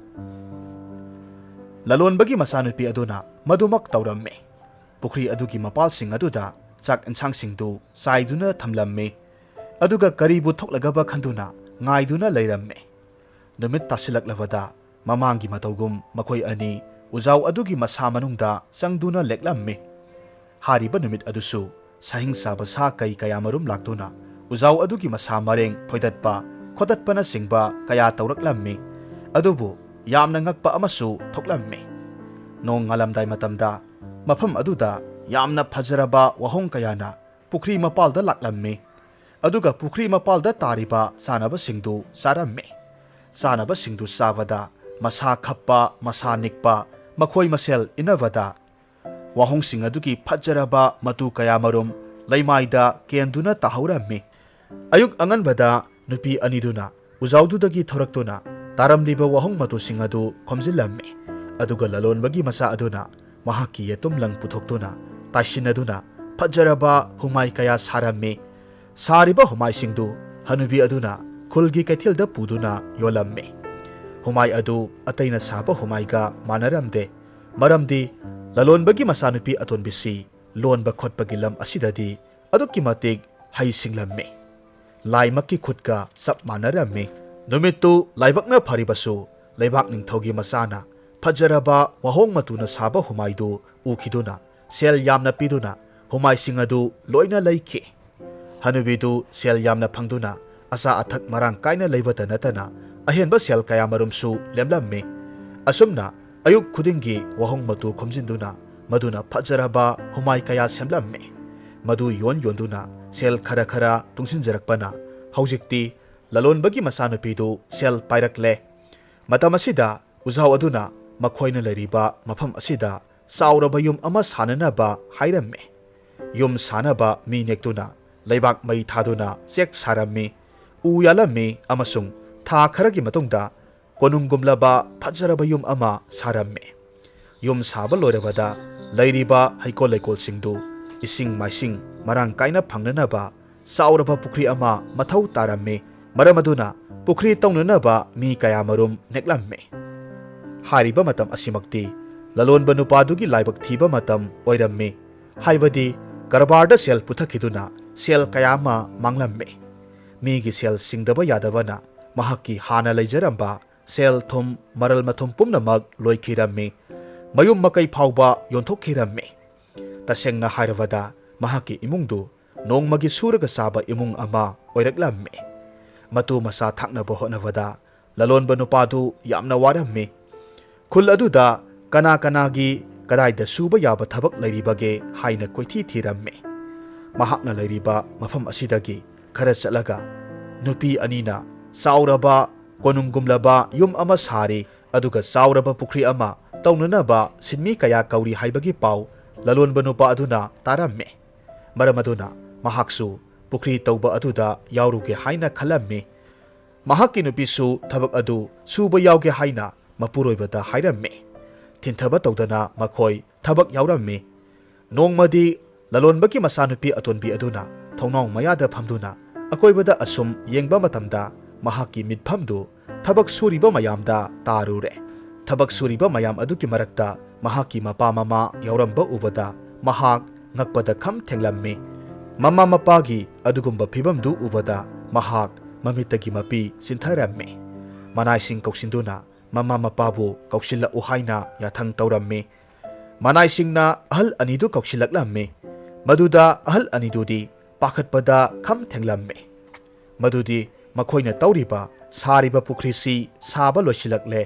ꯂꯂꯣꯟꯕꯒꯤ ꯃꯆꯥꯅꯨꯄꯤ ꯑꯗꯨꯅ ꯃꯗꯨꯃꯛ ꯇꯧꯔꯝꯃꯤ꯫ ꯄꯨꯈ꯭ꯔꯤ ꯑꯗꯨꯒꯤ ꯃꯄꯥꯜꯁꯤꯡ ꯑꯗꯨꯗ ꯆꯥꯛ ꯏꯟꯁꯥꯡꯁꯤꯡꯗꯨ ꯆꯥꯏꯗꯨꯅ ꯊꯝꯂꯝꯃꯤ꯫ ꯑꯗꯨꯒ ꯀꯔꯤꯕꯨ ꯊꯣꯛꯂꯒꯕ ꯈꯟꯗꯨꯅ ꯉꯥꯏꯗꯨꯅ ꯂꯩꯔꯝꯃꯤ꯫ ꯅꯨꯃꯤꯠ ꯇꯥꯁꯤꯜꯂꯛꯂꯕꯗ ꯃꯃꯥꯡꯒꯤ ꯃꯇꯧꯒꯨꯝ ꯃꯈꯣꯏ ꯑꯅꯤ ꯎꯖꯥꯎ ꯑꯗꯨꯒꯤ ꯃꯁꯥ ꯃꯅꯨꯡꯗ ꯆꯪꯗꯨꯅ ꯂꯦꯛꯂꯝꯃꯤ꯫ ꯍꯥꯏꯔꯤꯕ ꯅꯨꯃꯤꯠ ꯑꯗꯨꯁꯨ ꯁꯥꯍꯤꯡ ꯆꯥꯕ ꯁꯥ ꯀꯩ ꯀꯌꯥꯃꯔꯨꯝ ꯂꯥꯛꯇꯨꯅ ꯎꯖꯥꯎ ꯑꯗꯨꯒꯤ ꯃꯁꯥ ꯃꯔꯦꯡ ꯐꯣꯏꯗꯠꯄ, ꯈꯣꯠꯇꯠꯄꯅꯆꯤꯡꯕ ꯀꯌꯥ ꯇꯧꯔꯛꯂꯝꯃꯤ꯫ ꯑꯗꯨꯕꯨ ꯌꯥꯝꯅ ꯉꯛꯄ ꯑꯃꯁꯨ ꯊꯣꯛꯂꯝꯃꯤ꯫ ꯅꯣꯡ ꯉꯥꯜꯂꯝꯗꯥꯏ ꯃꯇꯝꯗ ꯃꯐꯝ ꯑꯗꯨꯗ ꯌꯥꯝꯅ ꯐꯖꯔꯕ ꯋꯥꯍꯣꯡ ꯀꯌꯥꯅ ꯄꯨꯈ꯭ꯔꯤ ꯃꯄꯥꯜꯗ ꯂꯥꯛꯂꯝꯃꯤ꯫ ꯑꯗꯨꯒ ꯄꯨꯈ꯭ꯔꯤ ꯃꯄꯥꯜꯗ ꯇꯥꯔꯤꯕ ꯆꯥꯅꯕꯁꯤꯡꯗꯨ ꯆꯥꯔꯝꯃꯤ꯫ ꯆꯥꯅꯕꯁꯤꯡꯗꯨ ꯆꯥꯕꯗ ꯃꯁꯥ ꯈꯞꯄ, ꯃꯁꯥ ꯅꯤꯛꯄ, ꯃꯈꯣꯏ ꯃꯁꯦꯜ ꯏꯟꯅꯕꯗ ꯋꯥꯍꯣꯡꯁꯤꯡ ꯑꯗꯨꯒꯤ ꯐꯖꯔꯕ ꯃꯇꯨ ꯀꯌꯥꯃꯔꯨꯝ ꯂꯩꯃꯥꯏꯗ ꯀꯦꯟꯗꯨꯅ ꯇꯥꯍꯧꯔꯝꯃꯤ꯫ ꯑꯌꯨꯛ ꯑꯉꯟꯕꯗ ꯅꯨꯄꯤ ꯑꯅꯤꯗꯨꯅ ꯎꯖꯥꯎꯗꯨꯗꯒꯤ ꯊꯣꯔꯛꯇꯨꯅ ꯇꯥꯔꯝꯂꯤꯕ ꯋꯥꯍꯣꯡ ꯃꯇꯨꯁꯤꯡ ꯑꯗꯨ ꯈꯣꯝꯖꯤꯜꯂꯝꯃꯤ꯫ ꯑꯗꯨꯒ ꯂꯂꯣꯟꯕꯒꯤ ꯃꯆꯥ ꯑꯗꯨꯅ ꯃꯍꯥꯛꯀꯤ ꯌꯦꯇꯨꯝ ꯂꯪ ꯄꯨꯊꯣꯛꯇꯨꯅ ꯇꯥꯏꯁꯤꯟꯅꯗꯨꯅ ꯐꯖꯔꯕ ꯍꯨꯃꯥꯏ ꯀꯌꯥ ꯁꯥꯔꯝꯃꯤ꯫ ꯁꯥꯔꯤꯕ ꯍꯨꯃꯥꯏꯁꯤꯡꯗꯨ ꯍꯅꯨꯕꯤ ꯑꯗꯨꯅ ꯈꯨꯜꯒꯤ ꯀꯩꯊꯦꯜꯗ ꯄꯨꯗꯨꯅ ꯌꯣꯜꯂꯝꯃꯤ꯫ ꯍꯨꯃꯥꯏ ꯑꯗꯨ ꯑꯇꯩꯅ ꯁꯥꯕ ꯍꯨꯃꯥꯏꯒ ꯃꯥꯟꯅꯔꯝꯗꯦ꯫ ꯃꯔꯝꯗꯤ ꯂꯂꯣꯟꯕꯒꯤ ꯃꯆꯥꯅꯨꯄꯤ ꯑꯇꯣꯟꯕꯤꯁꯤ ꯂꯣꯟꯕ ꯈꯣꯠꯄꯒꯤ ꯂꯝ ꯑꯁꯤꯗꯗꯤ ꯑꯗꯨꯛꯀꯤ ꯃꯇꯤꯛ ꯍꯩ ꯁꯤꯡꯂꯝꯃꯤ꯫ ꯂꯥꯏꯃꯛꯀꯤ ꯈꯨꯠꯀ ꯆꯞ ꯃꯥꯟꯅꯔꯝꯃꯤ꯫ ꯅꯨꯃꯤꯠꯇꯨ ꯂꯥꯏꯕꯛꯅ ꯐꯔꯤꯕꯁꯨ ꯂꯩꯕꯥꯛ ꯅꯤꯡꯊꯧꯒꯤ ꯃꯆꯥꯅ ꯐꯖꯔꯕ ꯋꯥꯍꯣꯡ ꯃꯇꯨꯅ ꯁꯥꯕ ꯍꯨꯃꯥꯏꯗꯨ ꯎꯈꯤꯗꯨꯅ ꯁꯦꯜ ꯌꯥꯝꯅ ꯄꯤꯗꯨꯅ ꯍꯨꯃꯥꯏꯁꯤꯡ ꯑꯗꯨ ꯂꯣꯏꯅ ꯂꯩꯈꯤ꯫ ꯍꯅꯨꯕꯤꯗꯨ ꯁꯦꯜ ꯌꯥꯝꯅ ꯐꯪꯗꯨꯅ ꯑꯆꯥ ꯑꯊꯛ ꯃꯔꯥꯡ ꯀꯥꯏꯅ ꯂꯩꯕꯇ ꯅꯠꯇꯅ ꯑꯍꯦꯟꯕ ꯁꯦꯜ ꯀꯌꯥꯃꯔꯨꯝꯁꯨ ꯂꯦꯝꯂꯝꯃꯤ꯫ ꯑꯁꯨꯝꯅ ꯑꯌꯨꯛ ꯈꯨꯗꯤꯡꯒꯤ ꯋꯥꯍꯣꯡ ꯃꯇꯨ ꯈꯣꯝꯖꯤꯟꯗꯨꯅ ꯃꯗꯨꯅ ꯐꯖꯔꯕ ꯍꯨꯃꯥꯏ ꯀꯌꯥ ꯁꯦꯝꯂꯝꯃꯤ꯫ ꯃꯗꯨ ꯌꯣꯟ ꯌꯣꯟꯗꯨꯅ ꯁꯦꯜ ꯈꯔ ꯈꯔ ꯇꯨꯡꯁꯤꯟꯖꯔꯛꯄꯅ ꯍꯧꯖꯤꯛꯇꯤ ꯂꯂꯣꯟꯕꯒꯤ ꯃꯆꯥꯅꯨꯄꯤꯗꯨ ꯁꯦꯜ ꯄꯥꯏꯔꯛꯂꯦ꯫ ꯃꯇꯝ ꯑꯁꯤꯗ ꯎꯖꯥꯎ ꯑꯗꯨꯅ ꯃꯈꯣꯏꯅ ꯂꯩꯔꯤꯕ ꯃꯐꯝ ꯑꯁꯤꯗ ꯆꯥꯎꯔꯕ ꯌꯨꯝ ꯑꯃ ꯁꯥꯅꯅꯕ ꯍꯥꯏꯔꯝꯃꯤ꯫ ꯌꯨꯝ ꯁꯥꯅꯕ ꯃꯤ ꯅꯦꯛꯇꯨꯅ ꯂꯩꯕꯥꯛ ꯃꯩ ꯊꯥꯗꯨꯅ ꯆꯦꯛ ꯁꯥꯔꯝꯃꯤ꯫ ꯎ ꯌꯥꯜꯂꯝꯃꯤ ꯑꯃꯁꯨꯡ ꯊꯥ ꯈꯔꯒꯤ ꯃꯇꯨꯡꯗ ꯀꯣꯅꯨꯡꯒꯨꯝꯂꯕ ꯐꯖꯔꯕ ꯌꯨꯝ ꯑꯃ ꯁꯥꯔꯝꯃꯤ꯫ ꯌꯨꯝ ꯁꯥꯕ ꯂꯣꯏꯔꯕꯗ ꯂꯩꯔꯤꯕ ꯍꯩꯀꯣꯜ ꯂꯩꯀꯣꯜꯁꯤꯡꯗꯨ ꯏꯁꯤꯡ ꯃꯥꯏꯁꯤꯡ ꯃꯔꯥꯡ ꯀꯥꯏꯅ ꯐꯪꯅꯅꯕ ꯆꯥꯎꯔꯕ ꯄꯨꯈ꯭ꯔꯤ ꯑꯃ ꯃꯊꯧ ꯇꯥꯔꯝꯃꯤ꯫ ꯃꯔꯝ ꯑꯗꯨꯅ ꯄꯨꯈ꯭ꯔꯤ ꯇꯧꯅꯅꯕ ꯃꯤ ꯀꯌꯥꯃꯔꯨꯝ ꯅꯦꯛꯂꯝꯃꯤ꯫ ꯍꯥꯏꯔꯤꯕ ꯃꯇꯝ ꯑꯁꯤꯃꯛꯇꯤ ꯂꯂꯣꯟꯕ ꯅꯨꯄꯥꯗꯨꯒꯤ ꯂꯥꯏꯕꯛ ꯊꯤꯕ ꯃꯇꯝ ꯑꯣꯏꯔꯝꯃꯤ꯫ ꯍꯥꯏꯕꯗꯤ ꯀꯔꯕꯥꯔꯗ ꯁꯦꯜ ꯄꯨꯊꯛꯈꯤꯗꯨꯅ ꯁꯦꯜ ꯀꯌꯥ ꯑꯃ ꯃꯥꯡꯂꯝꯃꯤ꯫ ꯃꯤꯒꯤ ꯁꯦꯜ ꯁꯤꯡꯗꯕ ꯌꯥꯗꯕꯅ ꯃꯍꯥꯛꯀꯤ ꯍꯥꯟꯅ ꯂꯩꯖꯔꯝꯕ ꯁꯦꯜ ꯊꯨꯝ ꯃꯔꯜ ꯃꯊꯨꯝ ꯄꯨꯝꯅꯃꯛ ꯂꯣꯏꯈꯤꯔꯝꯃꯤ꯫ ꯃꯌꯨꯝ ꯃꯀꯩ ꯐꯥꯎꯕ ꯌꯣꯟꯊꯣꯛꯈꯤꯔꯝꯃꯤ꯫ ꯇꯁꯦꯡꯅ ꯍꯥꯏꯔꯕꯗ ꯃꯍꯥꯛꯀꯤ ꯏꯃꯨꯡꯗꯨ ꯅꯣꯡꯃꯒꯤ ꯁꯨꯔꯒ ꯆꯥꯕ ꯏꯃꯨꯡ ꯑꯃ ꯑꯣꯏꯔꯛꯂꯝꯃꯤ꯫ ꯃꯇꯨ ꯃꯆꯥ ꯊꯥꯛꯅꯕ ꯍꯣꯠꯅꯕꯗ ꯂꯂꯣꯟꯕ ꯅꯨꯄꯥꯗꯨ ꯌꯥꯝꯅ ꯋꯥꯔꯝꯃꯤ꯫ ꯈꯨꯜ ꯑꯗꯨꯗ ꯀꯅꯥ ꯀꯅꯥꯒꯤ ꯀꯗꯥꯏꯗ ꯁꯨꯕ ꯌꯥꯕ ꯊꯕꯛ ꯂꯩꯔꯤꯕꯒꯦ ꯍꯥꯏꯅ ꯀꯣꯏꯊꯤ ꯊꯤꯔꯝꯃꯤ꯫ ꯃꯍꯥꯛꯅ ꯂꯩꯔꯤꯕ ꯃꯐꯝ ꯑꯁꯤꯗꯒꯤ ꯈꯔ ꯆꯠꯂꯒ ꯅꯨꯄꯤ ꯑꯅꯤꯅ ꯆꯥꯎꯔꯕ ꯀꯣꯅꯨꯡꯒꯨꯝꯂꯕ ꯌꯨꯝ ꯑꯃ ꯁꯥꯔꯤ, ꯑꯗꯨꯒ ꯆꯥꯎꯔꯕ ꯄꯨꯈ꯭ꯔꯤ ꯑꯃ ꯇꯧꯅꯅꯕ ꯁꯤꯟꯃꯤ ꯀꯌꯥ ꯀꯧꯔꯤ ꯍꯥꯏꯕꯒꯤ ꯄꯥꯎ ꯂꯂꯣꯟꯕ ꯅꯨꯄꯥ ꯑꯗꯨꯅ ꯇꯥꯔꯝꯃꯤ꯫ ꯃꯔꯝ ꯑꯗꯨꯅ ꯃꯍꯥꯛꯁꯨ ꯄꯨꯈ꯭ꯔꯤ ꯇꯧꯕ ꯑꯗꯨꯗ ꯌꯥꯎꯔꯨꯒꯦ ꯍꯥꯏꯅ ꯈꯜꯂꯝꯃꯤ꯫ ꯃꯍꯥꯛꯀꯤ ꯅꯨꯄꯤꯁꯨ ꯊꯕꯛ ꯑꯗꯨ ꯁꯨꯕ ꯌꯥꯎꯒꯦ ꯍꯥꯏꯅ ꯃꯄꯨꯔꯣꯏꯕꯗ ꯍꯥꯏꯔꯝꯃꯤ꯫ ꯊꯤꯟꯊꯕ ꯇꯧꯗꯅ ꯃꯈꯣꯏ ꯊꯕꯛ ꯌꯥꯎꯔꯝꯃꯤ꯫ ꯅꯣꯡꯃꯗꯤ ꯂꯂꯣꯟꯕꯒꯤ ꯃꯆꯥꯅꯨꯄꯤ ꯑꯇꯣꯟꯕꯤ ꯑꯗꯨꯅ ꯊꯣꯡꯅꯥꯎ ꯃꯌꯥꯗ ꯐꯝꯗꯨꯅ ꯑꯀꯣꯏꯕꯗ ꯑꯁꯨꯝ ꯌꯦꯡꯕ ꯃꯇꯝꯗ ꯃꯍꯥꯛꯀꯤ ꯃꯤꯠꯐꯝꯗꯨ ꯊꯕꯛ ꯁꯨꯔꯤꯕ ꯃꯌꯥꯝꯗ ꯇꯥꯔꯨꯔꯦ꯫ ꯊꯕꯛ ꯁꯨꯔꯤꯕ ꯃꯌꯥꯝ ꯑꯗꯨꯒꯤ ꯃꯔꯛꯇ ꯃꯍꯥꯛꯀꯤ ꯃꯄꯥ ꯃꯃꯥ ꯌꯥꯎꯔꯝꯕ ꯎꯕꯗ ꯃꯍꯥꯛ ꯉꯛꯄꯗ ꯈꯝ ꯊꯦꯡꯂꯝꯃꯤ꯫ ꯃꯃꯥ ꯃꯄꯥꯒꯤ ꯑꯗꯨꯒꯨꯝꯕ ꯐꯤꯚꯝꯗꯨ ꯎꯕꯗ ꯃꯍꯥꯛ ꯃꯃꯤꯠꯇꯒꯤ ꯃꯄꯤ ꯆꯤꯟꯊꯔꯝꯃꯤ꯫ ꯃꯅꯥꯏꯁꯤꯡ ꯀꯧꯁꯤꯟꯗꯨꯅ ꯃꯃꯥ ꯃꯄꯥꯕꯨ ꯀꯧꯁꯤꯜꯂꯛꯎ ꯍꯥꯏꯅ ꯌꯥꯊꯪ ꯇꯧꯔꯝꯃꯤ꯫ ꯃꯅꯥꯏꯁꯤꯡꯅ ꯑꯍꯜ ꯑꯅꯤꯗꯨ ꯀꯧꯁꯤꯜꯂꯛꯂꯝꯃꯤ꯫ ꯃꯗꯨꯗ ꯑꯍꯜ ꯑꯅꯤꯗꯨꯗꯤ ꯄꯥꯈꯠꯄꯗ ꯈꯝ ꯊꯦꯡꯂꯝꯃꯤ꯫ ꯃꯗꯨꯗꯤ ꯃꯈꯣꯏꯅ ꯇꯧꯔꯤꯕ, ꯁꯥꯔꯤꯕ ꯄꯨꯈ꯭ꯔꯤꯁꯤ ꯁꯥꯕ ꯂꯣꯏꯁꯤꯜꯂꯛꯂꯦ꯫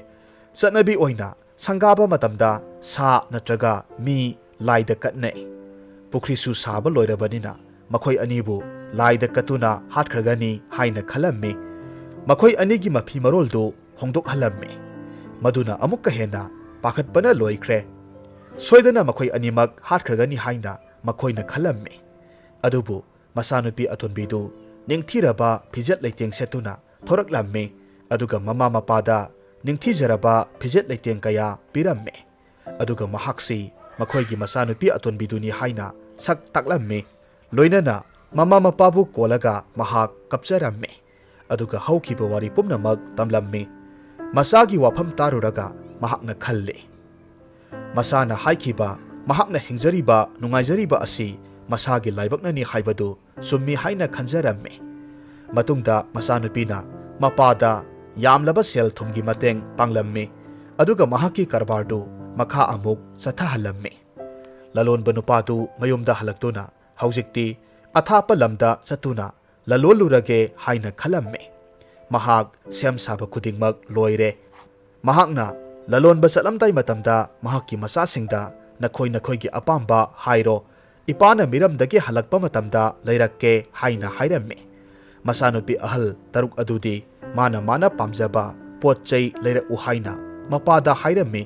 ꯆꯠꯅꯕꯤ ꯑꯣꯏꯅ ꯁꯪꯒꯥꯕ ꯃꯇꯝꯗ ꯁꯥ ꯅꯠꯇ꯭ꯔꯒ ꯃꯤ ꯂꯥꯏꯗ ꯀꯠꯅꯩ꯫ ꯄꯨꯈ꯭ꯔꯤꯁꯨ ꯁꯥꯕ ꯂꯣꯏꯔꯕꯅꯤꯅ ꯃꯈꯣꯏ ꯑꯅꯤꯕꯨ ꯂꯥꯏꯗ ꯀꯠꯇꯨꯅ ꯍꯥꯠꯈ꯭ꯔꯒꯅꯤ ꯍꯥꯏꯅ ꯈꯜꯂꯝꯃꯤ꯫ ꯃꯈꯣꯏ ꯑꯅꯤꯒꯤ ꯃꯐꯤ ꯃꯔꯣꯜꯗꯨ ꯍꯣꯡꯗꯣꯛꯍꯜꯂꯝꯃꯤ꯫ ꯃꯗꯨꯅ ꯑꯃꯨꯛꯀ ꯍꯦꯟꯅ ꯄꯥꯈꯠꯄꯅ ꯂꯣꯏꯈ꯭ꯔꯦ꯫ ꯁꯣꯏꯗꯅ ꯃꯈꯣꯏ ꯑꯅꯤꯃꯛ ꯍꯥꯠꯈ꯭ꯔꯒꯅꯤ ꯍꯥꯏꯅ ꯃꯈꯣꯏꯅ ꯈꯜꯂꯝꯃꯤ꯫ ꯑꯗꯨꯕꯨ ꯃꯆꯥꯅꯨꯄꯤ ꯑꯇꯣꯟꯕꯤꯗꯨ ꯅꯤꯡꯊꯤꯔꯕ ꯐꯤꯖꯦꯠ ꯂꯩꯇꯦꯡ ꯁꯦꯠꯇꯨꯅ ꯊꯣꯔꯛꯂꯝꯃꯤ꯫ ꯑꯗꯨꯒ ꯃꯃꯥ ꯃꯄꯥꯗ ꯅꯤꯡꯊꯤꯖꯔꯕ ꯐꯤꯖꯦꯠ ꯂꯩꯇꯦꯡ ꯀꯌꯥ ꯄꯤꯔꯝꯃꯤ꯫ ꯑꯗꯨꯒ ꯃꯍꯥꯛꯁꯤ ꯃꯈꯣꯏꯒꯤ ꯃꯆꯥꯅꯨꯄꯤ ꯑꯇꯣꯟꯕꯤꯗꯨꯅꯤ ꯍꯥꯏꯅ ꯁꯛ ꯇꯥꯛꯂꯝꯃꯤ꯫ ꯂꯣꯏꯅꯅ ꯃꯃꯥ ꯃꯄꯥꯕꯨ ꯀꯣꯜꯂꯒ ꯃꯍꯥꯛ ꯀꯞꯆꯔꯝꯃꯤ꯫ ꯑꯗꯨꯒ ꯍꯧꯈꯤꯕ ꯋꯥꯔꯤ ꯄꯨꯝꯅꯃꯛ ꯇꯝꯂꯝꯃꯤ꯫ ꯃꯆꯥꯒꯤ ꯋꯥꯐꯝ ꯇꯥꯔꯨꯔꯒ ꯃꯍꯥꯛꯅ ꯈꯜꯂꯤ, ꯃꯆꯥꯅ ꯍꯥꯏꯈꯤꯕ, ꯃꯍꯥꯛꯅ ꯍꯤꯡꯖꯔꯤꯕ, ꯅꯨꯡꯉꯥꯏꯖꯔꯤꯕ ꯑꯁꯤ ꯃꯁꯥꯒꯤ ꯂꯥꯏꯕꯛꯅꯅꯤ ꯍꯥꯏꯕꯗꯨ ꯆꯨꯝꯃꯤ ꯍꯥꯏꯅ ꯈꯟꯖꯔꯝꯃꯤ꯫ ꯃꯇꯨꯡꯗ ꯃꯆꯥꯅꯨꯄꯤꯅ ꯃꯄꯥꯗ ꯌꯥꯝꯂꯕ ꯁꯦꯜ ꯊꯨꯝꯒꯤ ꯃꯇꯦꯡ ꯄꯥꯡꯂꯝꯃꯤ꯫ ꯑꯗꯨꯒ ꯃꯍꯥꯛꯀꯤ ꯀꯔꯕꯥꯔꯗꯨ ꯃꯈꯥ ꯑꯃꯨꯛ ꯆꯠꯊꯍꯜꯂꯝꯃꯤ꯫ ꯂꯂꯣꯟꯕ ꯅꯨꯄꯥꯗꯨ ꯃꯌꯨꯝꯗ ꯍꯜꯂꯛꯇꯨꯅ ꯍꯧꯖꯤꯛꯇꯤ ꯑꯊꯥꯞꯄ ꯂꯝꯗ ꯆꯠꯇꯨꯅ ꯂꯂꯣꯜꯂꯨꯔꯒꯦ ꯍꯥꯏꯅ ꯈꯜꯂꯝꯃꯤ꯫ ꯃꯍꯥꯛ ꯁꯦꯝ ꯁꯥꯕ ꯈꯨꯗꯤꯡꯃꯛ ꯂꯣꯏꯔꯦ꯫ ꯃꯍꯥꯛꯅ ꯂꯂꯣꯟꯕ ꯆꯠꯂꯝꯗꯥꯏ ꯃꯇꯝꯗ ꯃꯍꯥꯛꯀꯤ ꯃꯆꯥꯁꯤꯡꯗ, "ꯅꯈꯣꯏ ꯅꯈꯣꯏꯒꯤ ꯑꯄꯥꯝꯕ ꯍꯥꯏꯔꯣ, ꯏꯄꯥꯅ ꯃꯤꯔꯝꯗꯒꯤ ꯍꯜꯂꯛꯄ ꯃꯇꯝꯗ ꯂꯩꯔꯛꯀꯦ" ꯍꯥꯏꯅ ꯍꯥꯏꯔꯝꯃꯤ꯫ ꯃꯆꯥꯅꯨꯄꯤ ꯑꯍꯜ ꯇꯔꯨꯛ ꯑꯗꯨꯗꯤ ꯃꯥꯅ ꯃꯥꯅ ꯄꯥꯝꯖꯕ ꯄꯣꯠ ꯆꯩ ꯂꯩꯔꯛꯎ ꯍꯥꯏꯅ ꯃꯄꯥꯗ ꯍꯥꯏꯔꯝꯃꯤ꯫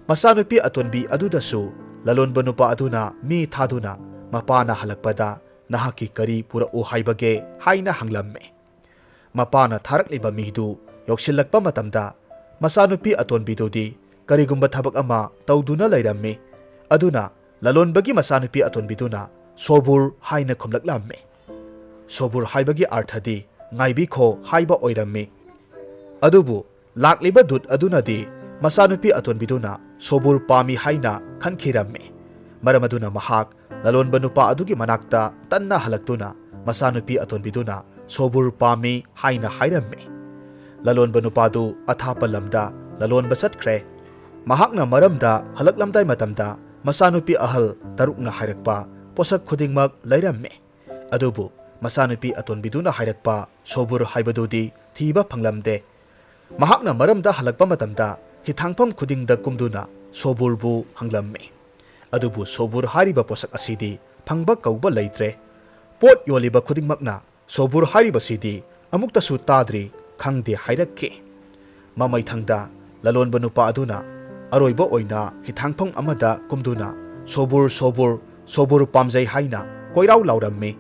ꯃꯆꯥꯅꯨꯄꯤ ꯑꯇꯣꯟꯕꯤ ꯑꯗꯨꯗꯁꯨ ꯂꯂꯣꯟꯕ ꯅꯨꯄꯥ ꯑꯗꯨꯅ ꯃꯤ ꯊꯥꯗꯨꯅ ꯃꯄꯥꯅ ꯍꯜꯂꯛꯄꯗ "ꯅꯍꯥꯛꯀꯤ ꯀꯔꯤ ꯄꯨꯔꯛꯎ ꯍꯥꯏꯕꯒꯦ?" ꯍꯥꯏꯅ ꯍꯪꯂꯝꯃꯤ꯫ ꯃꯄꯥꯅ ꯊꯥꯔꯛꯂꯤꯕ ꯃꯤꯗꯨ ꯌꯧꯁꯤꯜꯂꯛꯄ ꯃꯇꯝꯗ ꯃꯆꯥꯅꯨꯄꯤ ꯑꯇꯣꯟꯕꯤꯗꯨꯗꯤ ꯀꯔꯤꯒꯨꯝꯕ ꯊꯕꯛ ꯑꯃ ꯇꯧꯗꯨꯅ ꯂꯩꯔꯝꯃꯤ꯫ ꯑꯗꯨꯅ ꯂꯂꯣꯟꯕꯒꯤ ꯃꯆꯥꯅꯨꯄꯤ ꯑꯇꯣꯟꯕꯤꯗꯨꯅ "ꯁꯣꯕꯨꯔ" ꯍꯥꯏꯅ ꯈꯨꯝꯂꯛꯂꯝꯃꯤ꯫ ꯁꯣꯕꯨꯔ ꯍꯥꯏꯕꯒꯤ ꯑꯔꯊꯗꯤ "ꯉꯥꯏꯕꯤꯈꯣ" ꯍꯥꯏꯕ ꯑꯣꯏꯔꯝꯃꯤ꯫ ꯑꯗꯨꯕꯨ ꯂꯥꯛꯂꯤꯕ ꯗꯨꯠ ꯑꯗꯨꯅꯗꯤ ꯃꯆꯥꯅꯨꯄꯤ ꯑꯇꯣꯟꯕꯤꯗꯨꯅ ꯁꯣꯕꯨꯔ ꯄꯥꯝꯃꯤ ꯍꯥꯏꯅ ꯈꯟꯈꯤꯔꯝꯃꯤ꯫ ꯃꯔꯝ ꯑꯗꯨꯅ ꯃꯍꯥꯛ ꯂꯂꯣꯟꯕ ꯅꯨꯄꯥ ꯑꯗꯨꯒꯤ ꯃꯅꯥꯛꯇ ꯇꯟꯅ ꯍꯜꯂꯛꯇꯨꯅ ꯃꯆꯥꯅꯨꯄꯤ ꯑꯇꯣꯟꯕꯤꯗꯨꯅ ꯁꯣꯕꯨꯔ ꯄꯥꯝꯃꯤ ꯍꯥꯏꯅ ꯍꯥꯏꯔꯝꯃꯤ꯫ ꯂꯂꯣꯟꯕ ꯅꯨꯄꯥꯗꯨ ꯑꯊꯥꯞꯄ ꯂꯝꯗ ꯂꯂꯣꯟꯕ ꯆꯠꯈ꯭ꯔꯦ꯫ ꯃꯍꯥꯛꯅ ꯃꯔꯝꯗ ꯍꯜꯂꯛꯂꯝꯗꯥꯏ ꯃꯇꯝꯗ ꯃꯆꯥꯅꯨꯄꯤ ꯑꯍꯜ ꯇꯔꯨꯛꯅ ꯍꯥꯏꯔꯛꯄ ꯄꯣꯠꯁꯛ ꯈꯨꯗꯤꯡꯃꯛ ꯂꯩꯔꯝꯃꯤ꯫ ꯑꯗꯨꯕꯨ ꯃꯆꯥꯅꯨꯄꯤ ꯑꯇꯣꯟꯕꯤꯗꯨꯅ ꯍꯥꯏꯔꯛꯄ ꯁꯣꯕꯨꯔ ꯍꯥꯏꯕꯗꯨꯗꯤ ꯊꯤꯕ ꯐꯪꯂꯝꯗꯦ꯫ ꯃꯍꯥꯛꯅ ꯃꯔꯝꯗ ꯍꯜꯂꯛꯄ ꯃꯇꯝꯗ ꯍꯤꯊꯥꯡꯐꯝ ꯈꯨꯗꯤꯡꯗ ꯀꯨꯝꯗꯨꯅ ꯁꯣꯕꯨꯔꯕꯨ ꯍꯪꯂꯝꯃꯤ꯫ ꯑꯗꯨꯕꯨ ꯁꯣꯕꯨꯔ ꯍꯥꯏꯔꯤꯕ ꯄꯣꯠꯁꯛ ꯑꯁꯤꯗꯤ ꯐꯪꯕ ꯀꯧꯕ ꯂꯩꯇ꯭ꯔꯦ꯫ ꯄꯣꯠ ꯌꯣꯜꯂꯤꯕ ꯈꯨꯗꯤꯡꯃꯛꯅ ꯁꯣꯕꯨꯔ ꯍꯥꯏꯔꯤꯕꯁꯤꯗꯤ ꯑꯃꯨꯛꯇꯁꯨ ꯇꯥꯗ꯭ꯔꯤ, ꯈꯪꯗꯦ ꯍꯥꯏꯔꯛꯈꯤ꯫ ꯃꯃꯩꯊꯪꯗ ꯂꯂꯣꯟꯕ ꯅꯨꯄꯥ ꯑꯗꯨꯅ ꯑꯔꯣꯏꯕ ꯑꯣꯏꯅ ꯍꯤꯊꯥꯡꯐꯝ ꯑꯃꯗ ꯀꯨꯝꯗꯨꯅ "ꯁꯣꯕꯨꯔ, ꯁꯣꯕꯨꯔ, ꯁꯣꯕꯨꯔ ꯄꯥꯝꯖꯩ" ꯍꯥꯏꯅ ꯀꯣꯏꯔꯥꯎ ꯂꯥꯎꯔꯝꯃꯤ꯫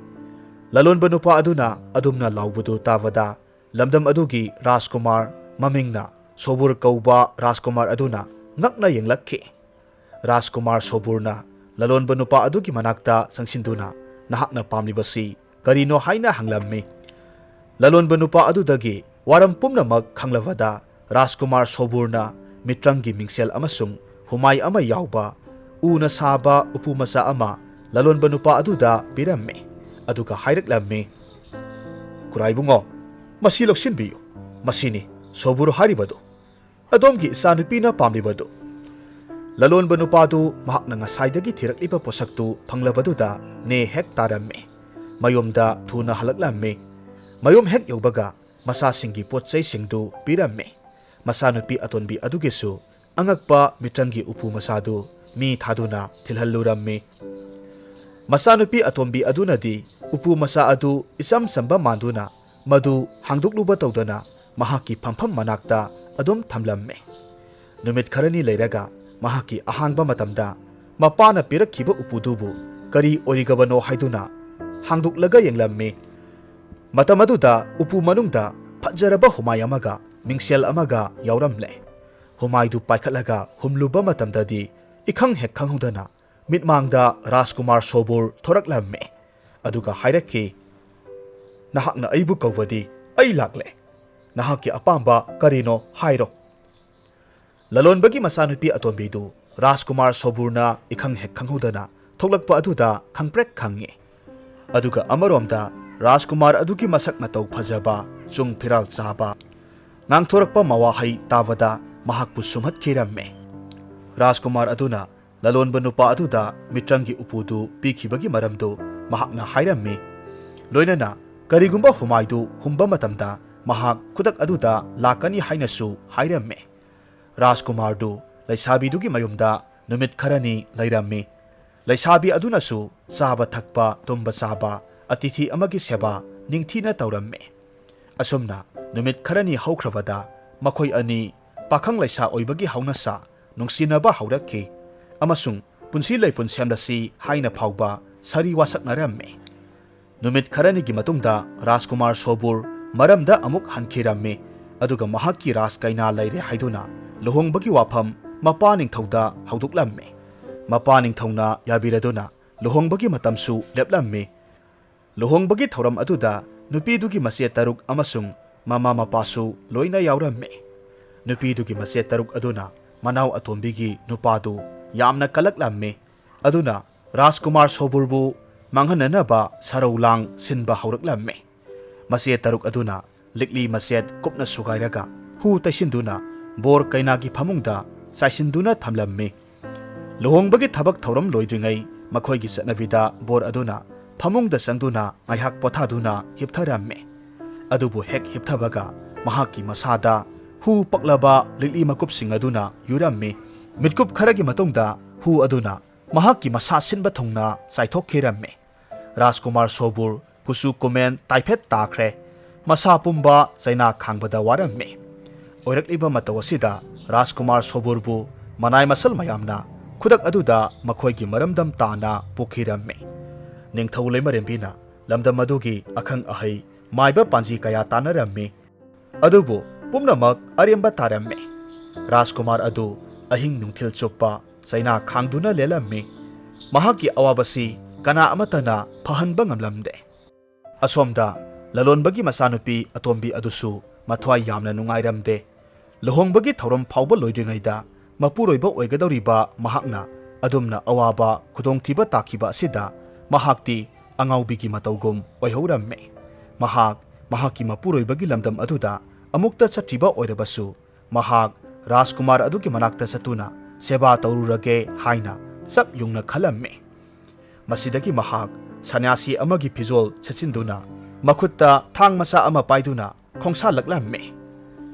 ꯂꯂꯣꯟꯕ ꯅꯨꯄꯥ ꯑꯗꯨꯅ ꯑꯗꯨꯝꯅ ꯂꯥꯎꯕꯗꯨ ꯇꯥꯕꯗ ꯂꯝꯗꯝ ꯑꯗꯨꯒꯤ ꯔꯥꯖꯀꯨꯃꯥꯔ, ꯃꯃꯤꯡꯅ ꯁꯣꯕꯨꯔ ꯀꯧꯕ ꯔꯥꯖꯀꯨꯃꯥꯔ ꯑꯗꯨꯅ ꯉꯛꯅ ꯌꯦꯡꯂꯛꯈꯤ꯫ ꯔꯥꯖꯀꯨꯃꯥꯔ ꯁꯣꯕꯨꯔꯅ ꯂꯂꯣꯟꯕ ꯅꯨꯄꯥ ꯑꯗꯨꯒꯤ ꯃꯅꯥꯛꯇ ꯆꯪꯁꯤꯟꯗꯨꯅ "ꯅꯍꯥꯛꯅ ꯄꯥꯝꯂꯤꯕꯁꯤ ꯀꯔꯤꯅꯣ?" ꯍꯥꯏꯅ ꯍꯪꯂꯝꯃꯤ꯫ ꯂꯂꯣꯟꯕ ꯅꯨꯄꯥ ꯑꯗꯨꯗꯒꯤ ꯋꯥꯔꯝ ꯄꯨꯝꯅꯃꯛ ꯈꯪꯂꯕꯗ ꯔꯥꯖꯀꯨꯃꯥꯔ ꯁꯣꯕꯨꯔꯅ ꯃꯤꯇ꯭ꯔꯪꯒꯤ ꯃꯤꯡꯁꯦꯜ ꯑꯃꯁꯨꯡ ꯍꯨꯃꯥꯏ ꯑꯃ ꯌꯥꯎꯕ ꯎꯅ ꯁꯥꯕ ꯎꯄꯨ ꯃꯆꯥ ꯑꯃ ꯂꯂꯣꯟꯕ ꯅꯨꯄꯥ ꯑꯗꯨꯗ ꯄꯤꯔꯝꯃꯤ꯫ ꯑꯗꯨꯒ ꯍꯥꯏꯔꯛꯂꯝꯃꯤ, "ꯈꯨꯔꯥꯏꯕꯨꯡꯉꯣ, ꯃꯁꯤ ꯂꯧꯁꯤꯟꯕꯤꯌꯨ꯫ ꯃꯁꯤꯅꯤ ꯁꯣꯕꯨꯔ ꯍꯥꯏꯔꯤꯕꯗꯨ꯫ ꯑꯗꯣꯝꯒꯤ ꯏꯆꯥꯅꯨꯄꯤꯅ ꯄꯥꯝꯂꯤꯕꯗꯨ꯫" ꯂꯂꯣꯟꯕ ꯅꯨꯄꯥꯗꯨ ꯃꯍꯥꯛꯅ ꯉꯁꯥꯏꯗꯒꯤ ꯊꯤꯔꯛꯂꯤꯕ ꯄꯣꯠꯁꯛꯇꯨ ꯐꯪꯂꯕꯗꯨꯗ ꯅꯦ ꯍꯦꯛ ꯇꯥꯔꯝꯃꯤ꯫ ꯃꯌꯨꯝꯗ ꯊꯨꯅ ꯍꯜꯂꯛꯂꯝꯃꯤ꯫ ꯃꯌꯨꯝ ꯍꯦꯛ ꯌꯧꯕꯒ ꯃꯆꯥꯁꯤꯡꯒꯤ ꯄꯣꯠ ꯆꯩꯁꯤꯡꯗꯨ ꯄꯤꯔꯝꯃꯤ꯫ ꯃꯆꯥꯅꯨꯄꯤ ꯑꯇꯣꯟꯕꯤ ꯑꯗꯨꯒꯤꯁꯨ ꯑꯉꯛꯄ ꯃꯤꯇ꯭ꯔꯪꯒꯤ ꯎꯄꯨ ꯃꯆꯥꯗꯨ ꯃꯤ ꯊꯥꯗꯨꯅ ꯊꯤꯜꯍꯜꯂꯨꯔꯝꯃꯤ꯫ ꯃꯆꯥꯅꯨꯄꯤ ꯑꯇꯣꯟꯕꯤ ꯑꯗꯨꯅꯗꯤ ꯎꯄꯨ ꯃꯆꯥ ꯑꯗꯨ ꯏꯆꯝ ꯆꯝꯕ ꯃꯥꯟꯗꯨꯅ ꯃꯗꯨ ꯍꯥꯡꯗꯣꯛꯂꯨꯕ ꯇꯧꯗꯅ ꯃꯍꯥꯛꯀꯤ ꯐꯝꯐꯝ ꯃꯅꯥꯛꯇ ꯑꯗꯨꯝ ꯊꯝꯂꯝꯃꯤ꯫ ꯅꯨꯃꯤꯠ ꯈꯔꯅꯤ ꯂꯩꯔꯒ ꯃꯍꯥꯛꯀꯤ ꯑꯍꯥꯡꯕ ꯃꯇꯝꯗ ꯃꯄꯥꯅ ꯄꯤꯔꯛꯈꯤꯕ ꯎꯄꯨꯗꯨꯕꯨ ꯀꯔꯤ ꯑꯣꯏꯔꯤꯒꯕꯅꯣ ꯍꯥꯏꯗꯨꯅ ꯍꯥꯡꯗꯣꯛꯂꯒ ꯌꯦꯡꯂꯝꯃꯤ꯫ ꯃꯇꯝ ꯑꯗꯨꯗ ꯎꯄꯨ ꯃꯅꯨꯡꯗ ꯐꯖꯔꯕ ꯍꯨꯃꯥꯏ ꯑꯃꯒ ꯃꯤꯡꯁꯦꯜ ꯑꯃꯒ ꯌꯥꯎꯔꯝꯂꯦ꯫ ꯍꯨꯃꯥꯏꯗꯨ ꯄꯥꯏꯈꯠꯂꯒ ꯍꯨꯝꯂꯨꯕ ꯃꯇꯝꯗꯗꯤ ꯏꯈꯪ ꯍꯦꯛ ꯈꯪꯍꯧꯗꯅ ꯃꯤꯠꯃꯥꯡꯗ ꯔꯥꯖꯀꯨꯃꯥꯔ ꯁꯣꯕꯨꯔ ꯊꯣꯔꯛꯂꯝꯃꯤ꯫ ꯑꯗꯨꯒ ꯍꯥꯏꯔꯛꯈꯤ, "ꯅꯍꯥꯛꯅ ꯑꯩꯕꯨ ꯀꯧꯕꯗꯤ ꯑꯩ ꯂꯥꯛꯂꯦ꯫ ꯅꯍꯥꯛꯀꯤ ꯑꯄꯥꯝꯕ ꯀꯔꯤꯅꯣ ꯍꯥꯏꯔꯣ꯫" ꯂꯂꯣꯟꯕꯒꯤ ꯃꯆꯥꯅꯨꯄꯤ ꯑꯇꯣꯟꯕꯤꯗꯨ ꯔꯥꯖꯀꯨꯃꯥꯔ ꯁꯣꯕꯨꯔꯅ ꯏꯈꯪ ꯍꯦꯛ ꯈꯪꯍꯧꯗꯅ ꯊꯣꯛꯂꯛꯄ ꯑꯗꯨꯗ ꯈꯪꯄ꯭ꯔꯦꯛ ꯈꯪꯉꯤ꯫ ꯑꯗꯨꯒ ꯑꯃꯔꯣꯝꯗ ꯔꯥꯖꯀꯨꯃꯥꯔ ꯑꯗꯨꯒꯤ ꯃꯁꯛ ꯃꯇꯧ ꯐꯖꯕ, ꯆꯨꯡ ꯐꯤꯔꯥꯜ ꯆꯥꯕ, ꯉꯥꯡꯊꯣꯔꯛꯄ ꯃꯋꯥꯍꯩ ꯇꯥꯕꯗ ꯃꯍꯥꯛꯄꯨ ꯁꯨꯝꯍꯠꯈꯤꯔꯝꯃꯤ꯫ ꯔꯥꯖꯀꯨꯃꯥꯔ ꯑꯗꯨꯅ ꯂꯂꯣꯟꯕ ꯅꯨꯄꯥ ꯑꯗꯨꯗ ꯃꯤꯇ꯭ꯔꯪꯒꯤ ꯎꯄꯨꯗꯨ ꯄꯤꯈꯤꯕꯒꯤ ꯃꯔꯝꯗꯨ ꯃꯍꯥꯛꯅ ꯍꯥꯏꯔꯝꯃꯤ꯫ ꯂꯣꯏꯅꯅ ꯀꯔꯤꯒꯨꯝꯕ ꯍꯨꯃꯥꯏꯗꯨ ꯍꯨꯝꯕ ꯃꯇꯝꯗ ꯃꯍꯥꯛ ꯈꯨꯗꯛ ꯑꯗꯨꯗ ꯂꯥꯛꯀꯅꯤ ꯍꯥꯏꯅꯁꯨ ꯍꯥꯏꯔꯝꯃꯤ꯫ ꯔꯥꯖꯀꯨꯃꯥꯔꯗꯨ ꯂꯩꯁꯥꯕꯤꯗꯨꯒꯤ ꯃꯌꯨꯝꯗ ꯅꯨꯃꯤꯠ ꯈꯔꯅꯤ ꯂꯩꯔꯝꯃꯤ꯫ ꯂꯩꯁꯥꯕꯤ ꯑꯗꯨꯅꯁꯨ ꯆꯥꯕ ꯊꯛꯄ, ꯇꯨꯝꯕ ꯆꯥꯕ, ꯑꯇꯤꯊꯤ ꯑꯃꯒꯤ ꯁꯦꯕꯥ ꯅꯤꯡꯊꯤꯅ ꯇꯧꯔꯝꯃꯤ꯫ ꯑꯁꯨꯝꯅ ꯅꯨꯃꯤꯠ ꯈꯔꯅꯤ ꯍꯧꯈ꯭ꯔꯕꯗ ꯃꯈꯣꯏ ꯑꯅꯤ ꯄꯥꯈꯪ ꯂꯩꯁꯥ ꯑꯣꯏꯕꯒꯤ ꯍꯧꯅꯁꯥ ꯅꯨꯡꯁꯤꯅꯕ ꯍꯧꯔꯛꯈꯤ ꯑꯃꯁꯨꯡ ꯄꯨꯟꯁꯤ ꯂꯩꯄꯨꯟ ꯁꯦꯝꯂꯁꯤ ꯍꯥꯏꯅ ꯐꯥꯎꯕ ꯁꯥꯔꯤ ꯋꯥꯁꯛꯅꯔꯝꯃꯤ꯫ ꯅꯨꯃꯤꯠ ꯈꯔꯅꯤꯒꯤ ꯃꯇꯨꯡꯗ ꯔꯥꯖꯀꯨꯃꯥꯔ ꯁꯣꯕꯨꯔ ꯃꯔꯝꯗ ꯑꯃꯨꯛ ꯍꯟꯈꯤꯔꯝꯃꯤ, ꯑꯗꯨꯒ ꯃꯍꯥꯛꯀꯤ ꯔꯥꯖ ꯀꯩꯅꯥ ꯂꯩꯔꯦ ꯍꯥꯏꯗꯨꯅ ꯂꯨꯍꯣꯡꯕꯒꯤ ꯋꯥꯐꯝ ꯃꯄꯥ ꯅꯤꯡꯊꯧꯗ ꯍꯧꯗꯣꯛꯂꯝꯃꯤ꯫ ꯃꯄꯥ ꯅꯤꯡꯊꯧꯅ ꯌꯥꯕꯤꯔꯗꯨꯅ ꯂꯨꯍꯣꯡꯕꯒꯤ ꯃꯇꯝꯁꯨ ꯂꯦꯞꯂꯝꯃꯤ꯫ ꯂꯨꯍꯣꯡꯕꯒꯤ ꯊꯧꯔꯝ ꯑꯗꯨꯗ ꯅꯨꯄꯤꯗꯨꯒꯤ ꯃꯆꯦ ꯇꯔꯨꯛ ꯑꯃꯁꯨꯡ ꯃꯃꯥ ꯃꯄꯥꯁꯨ ꯂꯣꯏꯅ ꯌꯥꯎꯔꯝꯃꯤ꯫ ꯅꯨꯄꯤꯗꯨꯒꯤ ꯃꯆꯦ ꯇꯔꯨꯛ ꯑꯗꯨꯅ ꯃꯅꯥꯎ ꯑꯇꯣꯝꯕꯤꯒꯤ ꯅꯨꯄꯥꯗꯨ ꯌꯥꯝꯅ ꯀꯂꯛꯂꯝꯃꯤ꯫ ꯑꯗꯨꯅ ꯔꯥꯖꯀꯨꯃꯥꯔ ꯁꯣꯕꯨꯔꯕꯨ ꯃꯥꯡꯍꯟꯅꯅꯕ ꯁꯔꯧ ꯂꯥꯡ ꯁꯤꯟꯕ ꯍꯧꯔꯛꯂꯝꯃꯤ꯫ ꯃꯆꯦ ꯇꯔꯨꯛ ꯑꯗꯨꯅ ꯂꯤꯛꯂꯤ ꯃꯆꯦꯠ ꯀꯨꯞꯅ ꯁꯨꯒꯥꯏꯔꯒ ꯍꯨ ꯇꯩꯁꯤꯟꯗꯨꯅ ꯕꯣꯔ ꯀꯩꯅꯥꯒꯤ ꯐꯃꯨꯡꯗ ꯆꯥꯏꯁꯤꯟꯗꯨꯅ ꯊꯝꯂꯝꯃꯤ꯫ ꯂꯨꯍꯣꯡꯕꯒꯤ ꯊꯕꯛ ꯊꯧꯔꯝ ꯂꯣꯏꯗ꯭ꯔꯤꯉꯩ ꯃꯈꯣꯏꯒꯤ ꯆꯠꯅꯕꯤꯗ ꯕꯣꯔ ꯑꯗꯨꯅ ꯐꯃꯨꯡꯗ ꯆꯪꯗꯨꯅ ꯉꯥꯏꯍꯥꯛ ꯄꯣꯊꯥꯗꯨꯅ ꯍꯤꯞꯊꯔꯝꯃꯤ꯫ ꯑꯗꯨꯕꯨ ꯍꯦꯛ ꯍꯤꯞꯊꯕꯒ ꯃꯍꯥꯛꯀꯤ ꯃꯁꯥꯗ ꯍꯨ ꯄꯛꯂꯕ ꯂꯤꯛꯂꯤ ꯃꯀꯨꯞꯁꯤꯡ ꯑꯗꯨꯅ ꯌꯨꯔꯝꯃꯤ꯫ ꯃꯤꯠꯀꯨꯞ ꯈꯔꯒꯤ ꯃꯇꯨꯡꯗ ꯍꯨ ꯑꯗꯨꯅ ꯃꯍꯥꯛꯀꯤ ꯃꯁꯥ ꯁꯤꯟꯕ ꯊꯨꯡꯅ ꯆꯥꯏꯊꯣꯛꯈꯤꯔꯝꯃꯤ꯫ ꯔꯥꯖꯀꯨꯃꯥꯔ ꯁꯣꯕꯨꯔ ꯀꯨꯆꯨ ꯀꯨꯃꯦꯟ ꯇꯥꯏꯐꯦꯠ ꯇꯥꯈ꯭ꯔꯦ꯫ ꯃꯁꯥ ꯄꯨꯝꯕ ꯆꯩꯅꯥ ꯈꯥꯡꯕꯗ ꯋꯥꯔꯝꯃꯤ꯫ ꯑꯣꯏꯔꯛꯂꯤꯕ ꯃꯇꯧ ꯑꯁꯤꯗ ꯔꯥꯖꯀꯨꯃꯥꯔ ꯁꯣꯕꯨꯔꯕꯨ ꯃꯅꯥꯏ ꯃꯁꯜ ꯃꯌꯥꯝꯅ ꯈꯨꯗꯛ ꯑꯗꯨꯗ ꯃꯈꯣꯏꯒꯤ ꯃꯔꯝꯗꯝ ꯇꯥꯅ ꯄꯨꯈꯤꯔꯝꯃꯤ꯫ ꯅꯤꯡꯊꯧ ꯂꯩꯃꯔꯦꯝꯕꯤꯅ ꯂꯝꯗꯝ ꯑꯗꯨꯒꯤ ꯑꯈꯪ ꯑꯍꯩ ꯃꯥꯏꯕ ꯄꯥꯟꯖꯤ ꯀꯌꯥ ꯇꯥꯟꯅꯔꯝꯃꯤ꯫ ꯑꯗꯨꯕꯨ ꯄꯨꯝꯅꯃꯛ ꯑꯔꯦꯝꯕ ꯇꯥꯔꯝꯃꯤ꯫ ꯔꯥꯖꯀꯨꯃꯥꯔ ꯑꯗꯨ ꯑꯍꯤꯡ ꯅꯨꯡꯊꯤꯜ ꯆꯨꯞꯄ ꯆꯩꯅꯥ ꯈꯥꯡꯗꯨꯅ ꯂꯦꯜꯂꯝꯃꯤ꯫ ꯃꯍꯥꯛꯀꯤ ꯑꯋꯥꯕꯁꯤ ꯀꯅꯥ ꯑꯃꯠꯇꯅ ꯐꯍꯟꯕ ꯉꯝꯂꯝꯗꯦ꯫ ꯑꯁꯣꯝꯗ ꯂꯂꯣꯟꯕꯒꯤ ꯃꯆꯥꯅꯨꯄꯤ ꯑꯇꯣꯝꯕꯤ ꯑꯗꯨꯁꯨ ꯃꯊ꯭ꯋꯥꯏ ꯌꯥꯝꯅ ꯅꯨꯡꯉꯥꯏꯔꯝꯗꯦ꯫ ꯂꯨꯍꯣꯡꯕꯒꯤ ꯊꯧꯔꯝ ꯐꯥꯎꯕ ꯂꯣꯏꯗ꯭ꯔꯤꯉꯩꯗ ꯃꯄꯨꯔꯣꯏꯕ ꯑꯣꯏꯒꯗꯧꯔꯤꯕ ꯃꯍꯥꯛꯅ ꯑꯗꯨꯝꯅ ꯑꯋꯥꯕ ꯈꯨꯗꯣꯡꯊꯤꯕ ꯇꯥꯈꯤꯕ ꯑꯁꯤꯗ ꯃꯍꯥꯛꯇꯤ ꯑꯉꯥꯎꯕꯤꯒꯤ ꯃꯇꯧꯒꯨꯝ ꯑꯣꯏꯍꯧꯔꯝꯃꯤ꯫ ꯃꯍꯥꯛ ꯃꯍꯥꯛꯀꯤ ꯃꯄꯨꯔꯣꯏꯕꯒꯤ ꯂꯝꯗꯝ ꯑꯗꯨꯗ ꯑꯃꯨꯛꯇ ꯆꯠꯇ꯭ꯔꯤꯕ ꯑꯣꯏꯔꯕꯁꯨ ꯃꯍꯥꯛ ꯔꯥꯖꯀꯨꯃꯥꯔ ꯑꯗꯨꯒꯤ ꯃꯅꯥꯛꯇ ꯆꯠꯇꯨꯅ ꯁꯦꯕꯥ ꯇꯧꯔꯨꯔꯒꯦ ꯍꯥꯏꯅ ꯆꯞ ꯌꯨꯡꯅ ꯈꯜꯂꯝꯃꯤ꯫ ꯃꯁꯤꯗꯒꯤ ꯃꯍꯥꯛ ꯁꯟꯌꯥꯁꯤ ꯑꯃꯒꯤ ꯐꯤꯖꯣꯜ ꯁꯦꯠꯆꯤꯟꯗꯨꯅ ꯃꯈꯨꯠꯇ ꯊꯥꯡ ꯃꯆꯥ ꯑꯃ ꯄꯥꯏꯗꯨꯅ ꯈꯣꯡꯁꯥꯜꯂꯛꯂꯝꯃꯤ꯫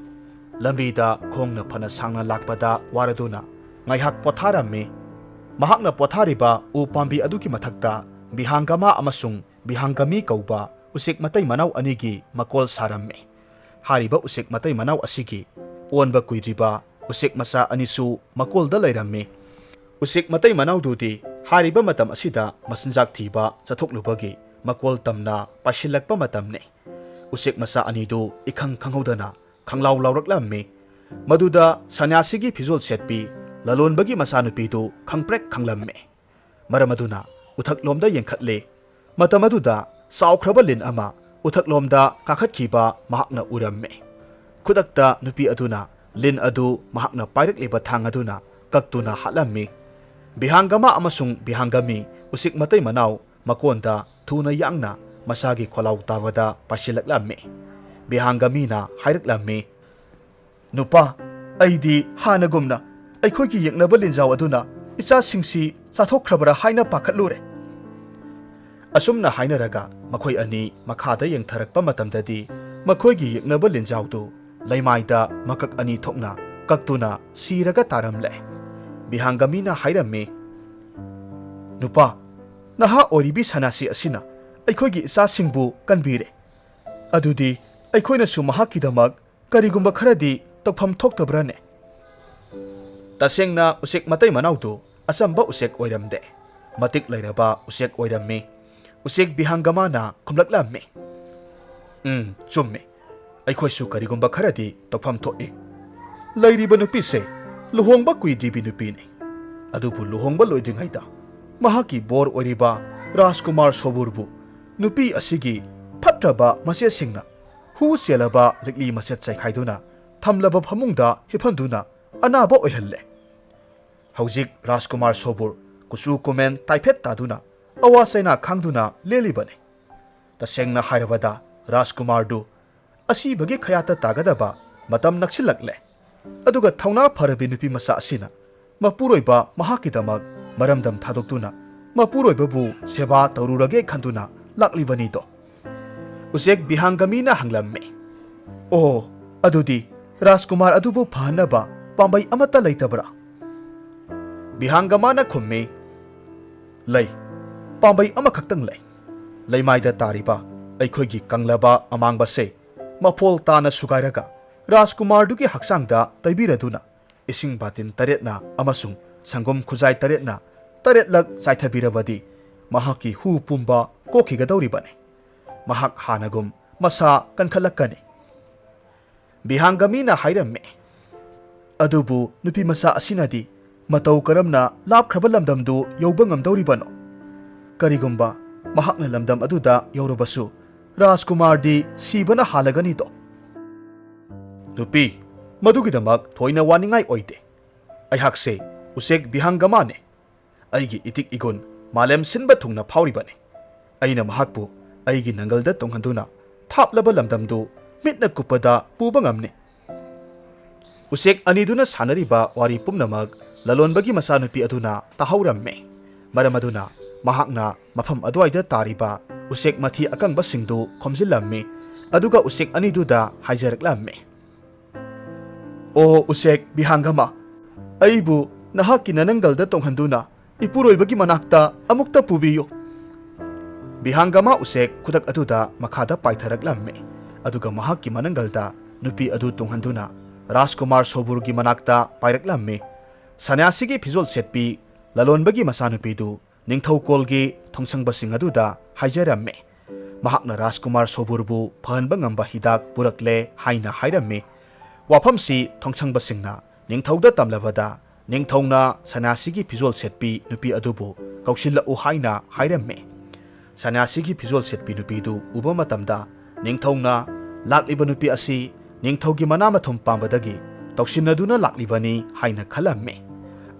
ꯂꯝꯕꯤꯗ ꯈꯣꯡꯅ ꯐꯅ ꯁꯥꯡꯅ ꯂꯥꯛꯄꯗ ꯋꯥꯔꯗꯨꯅ ꯉꯥꯏꯍꯥꯛ ꯄꯣꯊꯥꯔꯝꯃꯤ꯫ ꯃꯍꯥꯛꯅ ꯄꯣꯊꯥꯔꯤꯕ ꯎ ꯄꯥꯝꯕꯤ ꯑꯗꯨꯒꯤ ꯃꯊꯛꯇ ꯕꯤꯍꯥꯡꯒꯃꯥ ꯑꯃꯁꯨꯡ ꯕꯤꯍꯥꯡꯒꯃꯤ ꯀꯧꯕ ꯎꯆꯦꯛ ꯃꯇꯩ ꯃꯅꯥꯎ ꯑꯅꯤꯒꯤ ꯃꯀꯣꯜ ꯁꯥꯔꯝꯃꯤ꯫ ꯍꯥꯏꯔꯤꯕ ꯎꯆꯦꯛ ꯃꯇꯩ ꯃꯅꯥꯎ ꯑꯁꯤꯒꯤ ꯑꯣꯟꯕ ꯀꯨꯏꯗ꯭ꯔꯤꯕ ꯎꯆꯦꯛ ꯃꯆꯥ ꯑꯅꯤꯁꯨ ꯃꯀꯣꯜꯗ ꯂꯩꯔꯝꯃꯤ꯫ ꯎꯆꯦꯛ ꯃꯇꯩ ꯃꯅꯥꯎꯗꯨꯗꯤ ꯍꯥꯏꯔꯤꯕ ꯃꯇꯝ ꯑꯁꯤꯗ ꯃꯆꯤꯟꯖꯥꯛ ꯊꯤꯕ ꯆꯠꯊꯣꯛꯂꯨꯕꯒꯤ ꯃꯀꯣꯜ ꯇꯝꯅ ꯄꯥꯏꯁꯤꯜꯂꯛꯄ ꯃꯇꯝꯅꯤ꯫ ꯎꯆꯦꯛ ꯃꯆꯥ ꯑꯅꯤꯗꯨ ꯏꯈꯪ ꯈꯪꯍꯧꯗꯅ ꯈꯪꯂꯥꯎ ꯂꯥꯎꯔꯛꯂꯝꯃꯤ꯫ ꯃꯗꯨꯗ ꯁꯟꯌꯥꯁꯤꯒꯤ ꯐꯤꯖꯣꯜ ꯁꯦꯠꯄꯤ ꯂꯂꯣꯟꯕꯒꯤ ꯃꯆꯥꯅꯨꯄꯤꯗꯨ ꯈꯪꯄ꯭ꯔꯦꯛ ꯈꯪꯂꯝꯃꯤ꯫ ꯃꯔꯝ ꯑꯗꯨꯅ ꯎꯊꯛꯂꯣꯝꯗ ꯌꯦꯡꯈꯠꯂꯤ꯫ ꯃꯇꯝ ꯑꯗꯨꯗ ꯆꯥꯎꯈ꯭ꯔꯕ ꯂꯤꯟ ꯑꯃ ꯎꯊꯛꯂꯣꯝꯗ ꯀꯥꯈꯠꯈꯤꯕ ꯃꯍꯥꯛꯅ ꯎꯔꯝꯃꯤ꯫ ꯈꯨꯗꯛꯇ ꯅꯨꯄꯤ ꯑꯗꯨꯅ ꯂꯤꯟ ꯑꯗꯨ ꯃꯍꯥꯛꯅ ꯄꯥꯏꯔꯛꯂꯤꯕ ꯊꯥꯡ ꯑꯗꯨꯅ ꯀꯛꯇꯨꯅ ꯍꯥꯠꯂꯝꯃꯤ꯫ ꯕꯤꯍꯥꯡꯒꯃꯥ ꯑꯃꯁꯨꯡ ꯕꯤꯍꯥꯡꯒꯃꯤ ꯎꯆꯦꯛ ꯃꯇꯩ ꯃꯅꯥꯎ ꯃꯀꯣꯟꯗ ꯊꯨꯅ ꯌꯥꯡꯅ ꯃꯁꯥꯒꯤ ꯈꯣꯜꯂꯥꯎ ꯇꯥꯕꯗ ꯄꯥꯏꯁꯤꯜꯂꯛꯂꯝꯃꯤ꯫ ꯕꯤꯍꯥꯡꯒꯃꯤꯅ ꯍꯥꯏꯔꯛꯂꯝꯃꯤ, "ꯅꯨꯄꯥ, ꯑꯩꯗꯤ ꯍꯥꯟꯅꯒꯨꯝꯅ ꯑꯩꯈꯣꯏꯒꯤ ꯌꯦꯛꯅꯕ ꯂꯤꯟꯖꯥꯎ ꯑꯗꯨꯅ ꯏꯆꯥꯁꯤꯡꯁꯤ ꯆꯥꯊꯣꯛꯈ꯭ꯔꯕꯔꯥ ꯍꯥꯏꯅ ꯄꯥꯈꯠꯂꯨꯔꯦ꯫" ꯑꯁꯨꯝꯅ ꯍꯥꯏꯅꯔꯒ ꯃꯈꯣꯏ ꯑꯅꯤ ꯃꯈꯥꯗ ꯌꯦꯡꯊꯔꯛꯄ ꯃꯇꯝꯗꯗꯤ ꯃꯈꯣꯏꯒꯤ ꯌꯦꯛꯅꯕ ꯂꯤꯟꯖꯥꯎꯗꯨ ꯂꯩꯃꯥꯏꯗ ꯃꯀꯛ ꯑꯅꯤ ꯊꯣꯛꯅ ꯀꯛꯇꯨꯅ ꯁꯤꯔꯒ ꯇꯥꯔꯝꯂꯦ꯫ ꯕꯤꯍꯥꯡꯒꯃꯤꯅ ꯍꯥꯏꯔꯝꯃꯤ, "ꯅꯨꯄꯥ, ꯅꯍꯥ ꯑꯣꯏꯔꯤꯕꯤ ꯁꯅꯥꯁꯤ ꯑꯁꯤꯅ ꯑꯩꯈꯣꯏꯒꯤ ꯏꯆꯥꯁꯤꯡꯕꯨ ꯀꯟꯕꯤꯔꯦ꯫ ꯑꯗꯨꯗꯤ ꯑꯩꯈꯣꯏꯅꯁꯨ ꯃꯍꯥꯛꯀꯤꯗꯃꯛ ꯀꯔꯤꯒꯨꯝꯕ ꯈꯔꯗꯤ ꯇꯧꯐꯝ ꯊꯣꯛꯇꯕ꯭ꯔꯥꯅꯦ?" ꯇꯁꯦꯡꯅ ꯎꯆꯦꯛ ꯃꯇꯩ ꯃꯅꯥꯎꯗꯨ ꯑꯆꯝꯕ ꯎꯆꯦꯛ ꯑꯣꯏꯔꯝꯗꯦ꯫ ꯃꯇꯤꯛ ꯂꯩꯔꯕ ꯎꯆꯦꯛ ꯑꯣꯏꯔꯝꯃꯤ꯫ ꯎꯆꯦꯛ ꯕꯤꯍꯥꯡꯒꯃꯥꯅ ꯈꯨꯝꯂꯛꯂꯝꯃꯤ, "ꯎꯝ, ꯆꯨꯝꯃꯤ꯫ ꯑꯩꯈꯣꯏꯁꯨ ꯀꯔꯤꯒꯨꯝꯕ ꯈꯔꯗꯤ ꯇꯧꯐꯝ ꯊꯣꯛꯏ꯫ ꯂꯩꯔꯤꯕ ꯅꯨꯄꯤꯁꯦ ꯂꯨꯍꯣꯡꯕ ꯀꯨꯏꯗ꯭ꯔꯤꯕꯤ ꯅꯨꯄꯤꯅꯤ꯫ ꯑꯗꯨꯕꯨ ꯂꯨꯍꯣꯡꯕ ꯂꯣꯏꯗ꯭ꯔꯤꯉꯩꯗ ꯃꯍꯥꯛꯀꯤ ꯕꯣꯔ ꯑꯣꯏꯔꯤꯕ ꯔꯥꯖꯀꯨꯃꯥꯔ ꯁꯣꯕꯨꯔꯕꯨ ꯅꯨꯄꯤ ꯑꯁꯤꯒꯤ ꯐꯠꯇ꯭ꯔꯕ ꯃꯆꯦꯁꯤꯡꯅ ꯍꯨ ꯆꯦꯜꯂꯕ ꯂꯤꯛꯂꯤ ꯃꯆꯦꯠ ꯆꯥꯏꯈꯥꯏꯗꯨꯅ ꯊꯝꯂꯕ ꯐꯃꯨꯡꯗ ꯍꯤꯞꯍꯟꯗꯨꯅ ꯑꯅꯥꯕ ꯑꯣꯏꯍꯜꯂꯦ꯫ ꯍꯧꯖꯤꯛ ꯔꯥꯖꯀꯨꯃꯥꯔ ꯁꯣꯕꯨꯔ ꯀꯨꯆꯨ ꯀꯨꯃꯦꯟ ꯇꯥꯏꯐꯦꯠ ꯇꯥꯗꯨꯅ ꯑꯋꯥ ꯆꯩꯅꯥ ꯈꯥꯡꯗꯨꯅ ꯂꯦꯜꯂꯤꯕꯅꯤ꯫ ꯇꯁꯦꯡꯅ ꯍꯥꯏꯔꯕꯗ ꯔꯥꯖꯀꯨꯃꯥꯔꯗꯨ ꯑꯁꯤꯕꯒꯤ ꯈꯌꯥꯠꯇ ꯇꯥꯒꯗꯕ ꯃꯇꯝ ꯅꯛꯁꯤꯜꯂꯛꯂꯦ꯫ ꯑꯗꯨꯒ ꯊꯧꯅꯥ ꯐꯔꯕꯤ ꯅꯨꯄꯤ ꯃꯆꯥ ꯑꯁꯤꯅ ꯃꯄꯨꯔꯣꯏꯕ ꯃꯍꯥꯛꯀꯤꯗꯃꯛ ꯃꯔꯝꯗꯝ ꯊꯥꯗꯣꯛꯇꯨꯅ ꯃꯄꯨꯔꯣꯏꯕꯕꯨ ꯁꯦꯕꯥ ꯇꯧꯔꯨꯔꯒꯦ ꯈꯟꯗꯨꯅ ꯂꯥꯛꯂꯤꯕꯅꯤꯗꯣ꯫ ꯎꯆꯦꯛ ꯕꯤꯍꯥꯡꯒꯃꯤꯅ ꯍꯪꯂꯝꯃꯤ, "ꯑꯣ, ꯑꯗꯨꯗꯤ ꯔꯥꯖꯀꯨꯃꯥꯔ ꯑꯗꯨꯕꯨ ꯐꯍꯟꯅꯕ ꯄꯥꯝꯕꯩ ꯑꯃꯠꯇ ꯂꯩꯇꯕ꯭ꯔꯥ?" ꯕꯤꯍꯥꯡꯒꯃꯥꯅ ꯈꯨꯝꯃꯤ, "ꯂꯩ, ꯄꯥꯝꯕꯩ ꯑꯃꯈꯛꯇꯪ ꯂꯩ꯫ ꯂꯩꯃꯥꯏꯗ ꯇꯥꯔꯤꯕ ꯑꯩꯈꯣꯏꯒꯤ ꯀꯪꯂꯕ ꯑꯃꯥꯡꯕꯁꯦ ꯃꯐꯣꯜ ꯇꯥꯅ ꯁꯨꯒꯥꯏꯔꯒ ꯔꯥꯖꯀꯨꯃꯥꯔꯗꯨꯒꯤ ꯍꯛꯆꯥꯡꯗ ꯇꯩꯕꯤꯔꯗꯨꯅ ꯏꯁꯤꯡ ꯕꯥꯇꯤꯟ ꯇꯔꯦꯠꯅ ꯑꯃꯁꯨꯡ ꯁꯪꯒꯣꯝ ꯈꯨꯖꯥꯏ ꯇꯔꯦꯠꯅ ꯇꯔꯦꯠꯂꯛ ꯆꯥꯏꯊꯕꯤꯔꯕꯗꯤ ꯃꯍꯥꯛꯀꯤ ꯍꯨ ꯄꯨꯝꯕ ꯀꯣꯛꯈꯤꯒꯗꯧꯔꯤꯕꯅꯤ꯫ ꯃꯍꯥꯛ ꯍꯥꯟꯅꯒꯨꯝ ꯃꯁꯥ ꯀꯟꯈꯠꯂꯛꯀꯅꯤ꯫" ꯕꯤꯍꯥꯡꯒꯃꯤꯅ ꯍꯥꯏꯔꯝꯃꯤ꯫ ꯑꯗꯨꯕꯨ ꯅꯨꯄꯤ ꯃꯆꯥ ꯑꯁꯤꯅꯗꯤ ꯃꯇꯧ ꯀꯔꯝꯅ ꯂꯥꯞꯈ꯭ꯔꯕ ꯂꯝꯗꯝꯗꯨ ꯌꯧꯕ ꯉꯝꯗꯧꯔꯤꯕꯅꯣ? ꯀꯔꯤꯒꯨꯝꯕ ꯃꯍꯥꯛꯅ ꯂꯝꯗꯝ ꯑꯗꯨꯗ ꯌꯧꯔꯕꯁꯨ ꯔꯥꯖꯀꯨꯃꯥꯔꯗꯤ ꯁꯤꯕꯅ ꯍꯥꯜꯂꯒꯅꯤꯗꯣ꯫ ꯅꯨꯄꯤ, ꯃꯗꯨꯒꯤꯗꯃꯛ ꯊꯣꯏꯅ ꯋꯥꯅꯤꯡꯉꯥꯏ ꯑꯣꯏꯗꯦ꯫ ꯑꯩꯍꯥꯛꯁꯦ ꯎꯆꯦꯛ ꯕꯤꯍꯥꯡꯒꯃꯥꯅꯦ꯫ ꯑꯩꯒꯤ ꯏꯇꯤꯛ ꯏꯒꯨꯟ ꯃꯥꯂꯦꯝ ꯁꯤꯟꯕ ꯊꯨꯡꯅ ꯐꯥꯎꯔꯤꯕꯅꯤ꯫ ꯑꯩꯅ ꯃꯍꯥꯛꯄꯨ ꯑꯩꯒꯤ ꯅꯪꯒꯜꯗ ꯇꯣꯡꯍꯟꯗꯨꯅ ꯊꯥꯞꯂꯕ ꯂꯝꯗꯝꯗꯨ ꯃꯤꯠꯅ ꯀꯨꯞꯄꯗ ꯄꯨꯕ ꯉꯝꯅꯤ꯫ ꯎꯆꯦꯛ ꯑꯅꯤꯗꯨꯅ ꯁꯥꯟꯅꯔꯤꯕ ꯋꯥꯔꯤ ꯄꯨꯝꯅꯃꯛ ꯂꯂꯣꯟꯕꯒꯤ ꯃꯆꯥꯅꯨꯄꯤ ꯑꯗꯨꯅ ꯇꯥꯍꯧꯔꯝꯃꯤ꯫ ꯃꯔꯝ ꯑꯗꯨꯅ ꯃꯍꯥꯛꯅ ꯃꯐꯝ ꯑꯗꯨꯋꯥꯏꯗ ꯇꯥꯔꯤꯕ ꯎꯆꯦꯛ ꯃꯊꯤ ꯑꯀꯪꯕꯁꯤꯡꯗꯨ ꯈꯣꯝꯖꯤꯜꯂꯝꯃꯤ, ꯑꯗꯨꯒ ꯎꯆꯦꯛ ꯑꯅꯤꯗꯨꯗ ꯍꯥꯏꯖꯔꯛꯂꯝꯃꯤ, "ꯑꯣ ꯎꯆꯦꯛ ꯕꯤꯍꯥꯡꯒꯃꯥ, ꯑꯩꯕꯨ ꯅꯍꯥꯛꯀꯤ ꯅꯅꯪꯒꯜꯗ ꯇꯣꯡꯍꯟꯗꯨꯅ ꯏꯄꯨꯔꯣꯏꯕꯒꯤ ꯃꯅꯥꯛꯇ ꯑꯃꯨꯛꯇ ꯄꯨꯕꯤꯌꯨ꯫" ꯕꯤꯍꯥꯡꯒꯃꯥ ꯎꯆꯦꯛ ꯈꯨꯗꯛ ꯑꯗꯨꯗ ꯃꯈꯥꯗ ꯄꯥꯏꯊꯔꯛꯂꯝꯃꯤ, ꯑꯗꯨꯒ ꯃꯍꯥꯛꯀꯤ ꯃꯅꯪꯒꯜꯗ ꯅꯨꯄꯤ ꯑꯗꯨ ꯇꯣꯡꯍꯟꯗꯨꯅ ꯔꯥꯖꯀꯨꯃꯥꯔ ꯁꯣꯕꯨꯔꯒꯤ ꯃꯅꯥꯛꯇ ꯄꯥꯏꯔꯛꯂꯝꯃꯤ꯫ ꯁꯟꯌꯥꯁꯤꯒꯤ ꯐꯤꯖꯣꯜ ꯁꯦꯠꯄꯤ ꯂꯂꯣꯟꯕꯒꯤ ꯃꯆꯥꯅꯨꯄꯤꯗꯨ ꯅꯤꯡꯊꯧꯀꯣꯜꯒꯤ ꯊꯣꯡꯁꯪꯕꯁꯤꯡ ꯑꯗꯨꯗ ꯍꯥꯏꯖꯔꯝꯃꯤ꯫ ꯃꯍꯥꯛꯅ ꯔꯥꯖꯀꯨꯃꯥꯔ ꯁꯣꯕꯨꯔꯕꯨ ꯐꯍꯟꯕ ꯉꯝꯕ ꯍꯤꯗꯥꯛ ꯄꯨꯔꯛꯂꯦ ꯍꯥꯏꯅ ꯍꯥꯏꯔꯝꯃꯤ꯫ ꯋꯥꯐꯝꯁꯤ ꯊꯣꯡꯁꯪꯕꯁꯤꯡꯅ ꯅꯤꯡꯊꯧꯗ ꯇꯝꯂꯕꯗ ꯅꯤꯡꯊꯧꯅ ꯁꯟꯌꯥꯁꯤꯒꯤ ꯐꯤꯖꯣꯜ ꯁꯦꯠꯄꯤ ꯅꯨꯄꯤ ꯑꯗꯨꯕꯨ ꯀꯧꯁꯤꯜꯂꯛꯎ ꯍꯥꯏꯅ ꯍꯥꯏꯔꯝꯃꯤ꯫ ꯁꯟꯌꯥꯁꯤꯒꯤ ꯐꯤꯖꯣꯜ ꯁꯦꯠꯄꯤ ꯅꯨꯄꯤꯗꯨ ꯎꯕ ꯃꯇꯝꯗ ꯅꯤꯡꯊꯧꯅ ꯂꯥꯛꯂꯤꯕ ꯅꯨꯄꯤ ꯑꯁꯤ ꯅꯤꯡꯊꯧꯒꯤ ꯃꯅꯥ ꯃꯊꯨꯝ ꯄꯥꯝꯕꯗꯒꯤ ꯇꯧꯁꯤꯟꯅꯗꯨꯅ ꯂꯥꯛꯂꯤꯕꯅꯤ ꯍꯥꯏꯅ ꯈꯜꯂꯝꯃꯤ꯫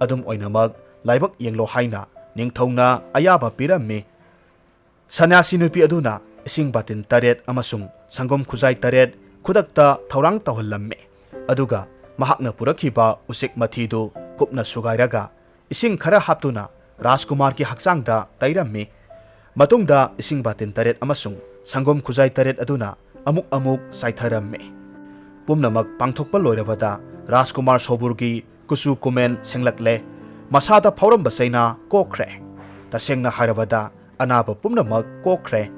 ꯑꯗꯨꯝ ꯑꯣꯏꯅꯃꯛ ꯂꯥꯏꯕꯛ ꯌꯦꯡꯂꯣ ꯍꯥꯏꯅ ꯅꯤꯡꯊꯧꯅ ꯑꯌꯥꯕ ꯄꯤꯔꯝꯃꯤ꯫ ꯁꯟꯌꯥꯁꯤ ꯅꯨꯄꯤ ꯑꯗꯨꯅ ꯏꯁꯤꯡ ꯕꯥꯇꯤꯟ ꯇꯔꯦꯠ ꯑꯃꯁꯨꯡ ꯁꯪꯒꯣꯝ ꯈꯨꯖꯥꯏ ꯇꯔꯦꯠ ꯈꯨꯗꯛꯇ ꯊꯧꯔꯥꯡ ꯇꯧꯍꯜꯂꯝꯃꯤ, ꯑꯗꯨꯒ ꯃꯍꯥꯛꯅ ꯄꯨꯔꯛꯈꯤꯕ ꯎꯆꯦꯛ ꯃꯊꯤꯗꯨ ꯀꯨꯞꯅ ꯁꯨꯒꯥꯏꯔꯒ ꯏꯁꯤꯡ ꯈꯔ ꯍꯥꯞꯇꯨꯅ ꯔꯥꯖꯀꯨꯃꯥꯔꯒꯤ ꯍꯛꯆꯥꯡꯗ ꯇꯩꯔꯝꯃꯤ꯫ ꯃꯇꯨꯡꯗ ꯏꯁꯤꯡ ꯕꯥꯇꯤꯟ ꯇꯔꯦꯠ ꯑꯃꯁꯨꯡ ꯁꯪꯒꯣꯝ ꯈꯨꯖꯥꯏ ꯇꯔꯦꯠ ꯑꯗꯨꯅ ꯑꯃꯨꯛ ꯑꯃꯨꯛ ꯆꯥꯏꯊꯔꯝꯃꯤ꯫ ꯄꯨꯝꯅꯃꯛ ꯄꯥꯡꯊꯣꯛꯄ ꯂꯣꯏꯔꯕꯗ ꯔꯥꯖꯀꯨꯃꯥꯔ ꯁꯣꯕꯨꯔꯒꯤ ꯀꯨꯆꯨ ꯀꯨꯃꯦꯟ ꯁꯦꯡꯂꯛꯂꯦ꯫ ꯃꯁꯥꯗ ꯐꯥꯎꯔꯝꯕ ꯆꯩꯅꯥ ꯀꯣꯛꯈ꯭ꯔꯦ꯫ ꯇꯁꯦꯡꯅ ꯍꯥꯏꯔꯕꯗ ꯑꯅꯥꯕ ꯄꯨꯝꯅꯃꯛ ꯀꯣꯛꯈ꯭ꯔꯦ꯫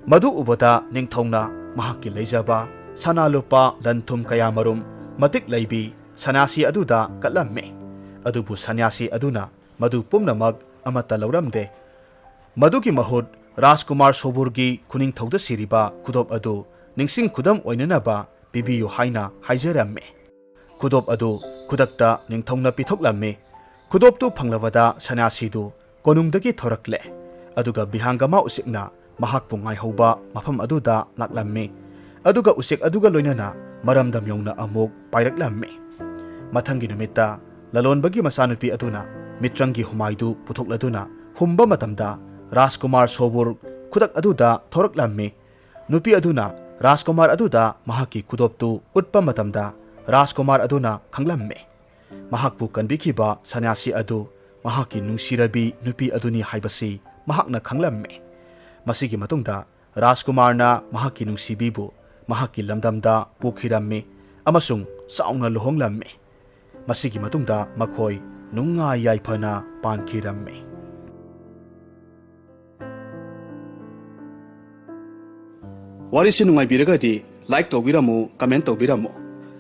ꯃꯗꯨ ꯎꯕꯗ ꯅꯤꯡꯊꯧꯅ ꯃꯍꯥꯛꯀꯤ ꯂꯩꯖꯕ ꯁꯅꯥ ꯂꯨꯄꯥ ꯂꯟ ꯊꯨꯝ ꯀꯌꯥꯃꯔꯨꯝ ꯃꯇꯤꯛ ꯂꯩꯕꯤ ꯁꯟꯅ꯭ꯌꯥꯁꯤ ꯑꯗꯨꯗ ꯀꯠꯂꯝꯃꯤ꯫ ꯑꯗꯨꯕꯨ ꯁꯟꯅ꯭ꯌꯥꯁꯤ ꯑꯗꯨꯅ ꯃꯗꯨ ꯄꯨꯝꯅꯃꯛ ꯑꯃꯠꯇ ꯂꯧꯔꯝꯗꯦ꯫ ꯃꯗꯨꯒꯤ ꯃꯍꯨꯠ ꯔꯥꯖꯀꯨꯃꯥꯔ ꯁꯣꯕꯨꯔꯒꯤ ꯈꯨꯅꯤꯡꯊꯧꯗ ꯁꯤꯔꯤꯕ ꯈꯨꯗꯣꯞ ꯑꯗꯨ ꯅꯤꯡꯁꯤꯡ ꯈꯨꯗꯝ ꯑꯣꯏꯅꯅꯕ ꯄꯤꯕꯤꯌꯨ ꯍꯥꯏꯅ ꯍꯥꯏꯖꯔꯝꯃꯤ꯫ ꯈꯨꯗꯣꯞ ꯑꯗꯨ ꯈꯨꯗꯛꯇ ꯅꯤꯡꯊꯧꯅ ꯄꯤꯊꯣꯛꯂꯝꯃꯤ꯫ ꯈꯨꯗꯣꯞꯇꯨ ꯐꯪꯂꯕꯗ ꯁꯟꯅ꯭ꯌꯥꯁꯤꯗꯨ ꯀꯣꯅꯨꯡꯗꯒꯤ ꯊꯣꯔꯛꯂꯦ꯫ ꯑꯗꯨꯒ ꯕꯤꯍꯥꯡꯒꯃꯥ ꯎꯆꯦꯛꯅ ꯃꯍꯥꯛꯄꯨ ꯉꯥꯏꯍꯧꯕ ꯃꯐꯝ ꯑꯗꯨꯗ ꯂꯥꯛꯂꯝꯃꯤ꯫ ꯑꯗꯨꯒ ꯎꯆꯦꯛ ꯑꯗꯨꯒ ꯂꯣꯏꯅꯅ ꯃꯔꯝꯗꯝ ꯌꯧꯅ ꯑꯃꯨꯛ ꯄꯥꯏꯔꯛꯂꯝꯃꯤ꯫ ꯃꯊꯪꯒꯤ ꯅꯨꯃꯤꯠꯇ ꯂꯂꯣꯟꯕꯒꯤ ꯃꯆꯥꯅꯨꯄꯤ ꯑꯗꯨꯅ ꯃꯤꯇ꯭ꯔꯪꯒꯤ ꯍꯨꯃꯥꯏꯗꯨ ꯄꯨꯊꯣꯛꯂꯗꯨꯅ ꯍꯨꯝꯕ ꯃꯇꯝꯗ ꯔꯥꯖꯀꯨꯃꯥꯔ ꯁꯣꯕꯨꯔ ꯈꯨꯗꯛ ꯑꯗꯨꯗ ꯊꯣꯔꯛꯂꯝꯃꯤ꯫ ꯅꯨꯄꯤ ꯑꯗꯨꯅ ꯔꯥꯖꯀꯨꯃꯥꯔ ꯑꯗꯨꯗ ꯃꯍꯥꯛꯀꯤ ꯈꯨꯗꯣꯞꯇꯨ ꯎꯠꯄ ꯃꯇꯝꯗ ꯔꯥꯖꯀꯨꯃꯥꯔ ꯑꯗꯨꯅ ꯈꯪꯂꯝꯃꯤ꯫ ꯃꯍꯥꯛꯄꯨ ꯀꯟꯕꯤꯈꯤꯕ ꯁꯟꯅ꯭ꯌꯥꯁꯤ ꯑꯗꯨ ꯃꯍꯥꯛꯀꯤ ꯅꯨꯡꯁꯤꯔꯕꯤ ꯅꯨꯄꯤ ꯑꯗꯨꯅꯤ ꯍꯥꯏꯕꯁꯤ ꯃꯍꯥꯛꯅ ꯈꯪꯂꯝꯃꯤ꯫ ꯃꯁꯤꯒꯤ ꯃꯇꯨꯡꯗ ꯔꯥꯖꯀꯨꯃꯥꯔꯅ ꯃꯍꯥꯛꯀꯤ ꯅꯨꯡꯁꯤꯕꯤꯕꯨ ꯃꯍꯥꯛꯀꯤ ꯂꯝꯗꯝꯗ ꯄꯨꯈꯤꯔꯝꯃꯤ ꯑꯃꯁꯨꯡ ꯆꯥꯎꯅ ꯂꯨꯍꯣꯡꯂꯝꯃꯤ꯫ ꯃꯁꯤꯒꯤ ꯃꯇꯨꯡꯗ ꯃꯈꯣꯏ ꯅꯨꯡꯉꯥꯏ ꯌꯥꯏꯐꯅ ꯄꯥꯟꯈꯤꯔꯝꯃꯤ꯫ ꯋꯥꯔꯤꯁꯤ ꯅꯨꯡꯉꯥꯏꯕꯤꯔꯒꯗꯤ like ꯇꯧꯕꯤꯔꯝꯃꯨ, comment ꯇꯧꯕꯤꯔꯝꯃꯨ,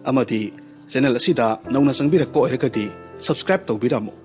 ꯑꯃꯗꯤ channel ꯑꯁꯤꯗ ꯅꯧꯅ ꯆꯪꯕꯤꯔꯛꯄ ꯑꯣꯏꯔꯒꯗꯤ subscribe ꯇꯧꯕꯤꯔꯝꯃꯨ꯫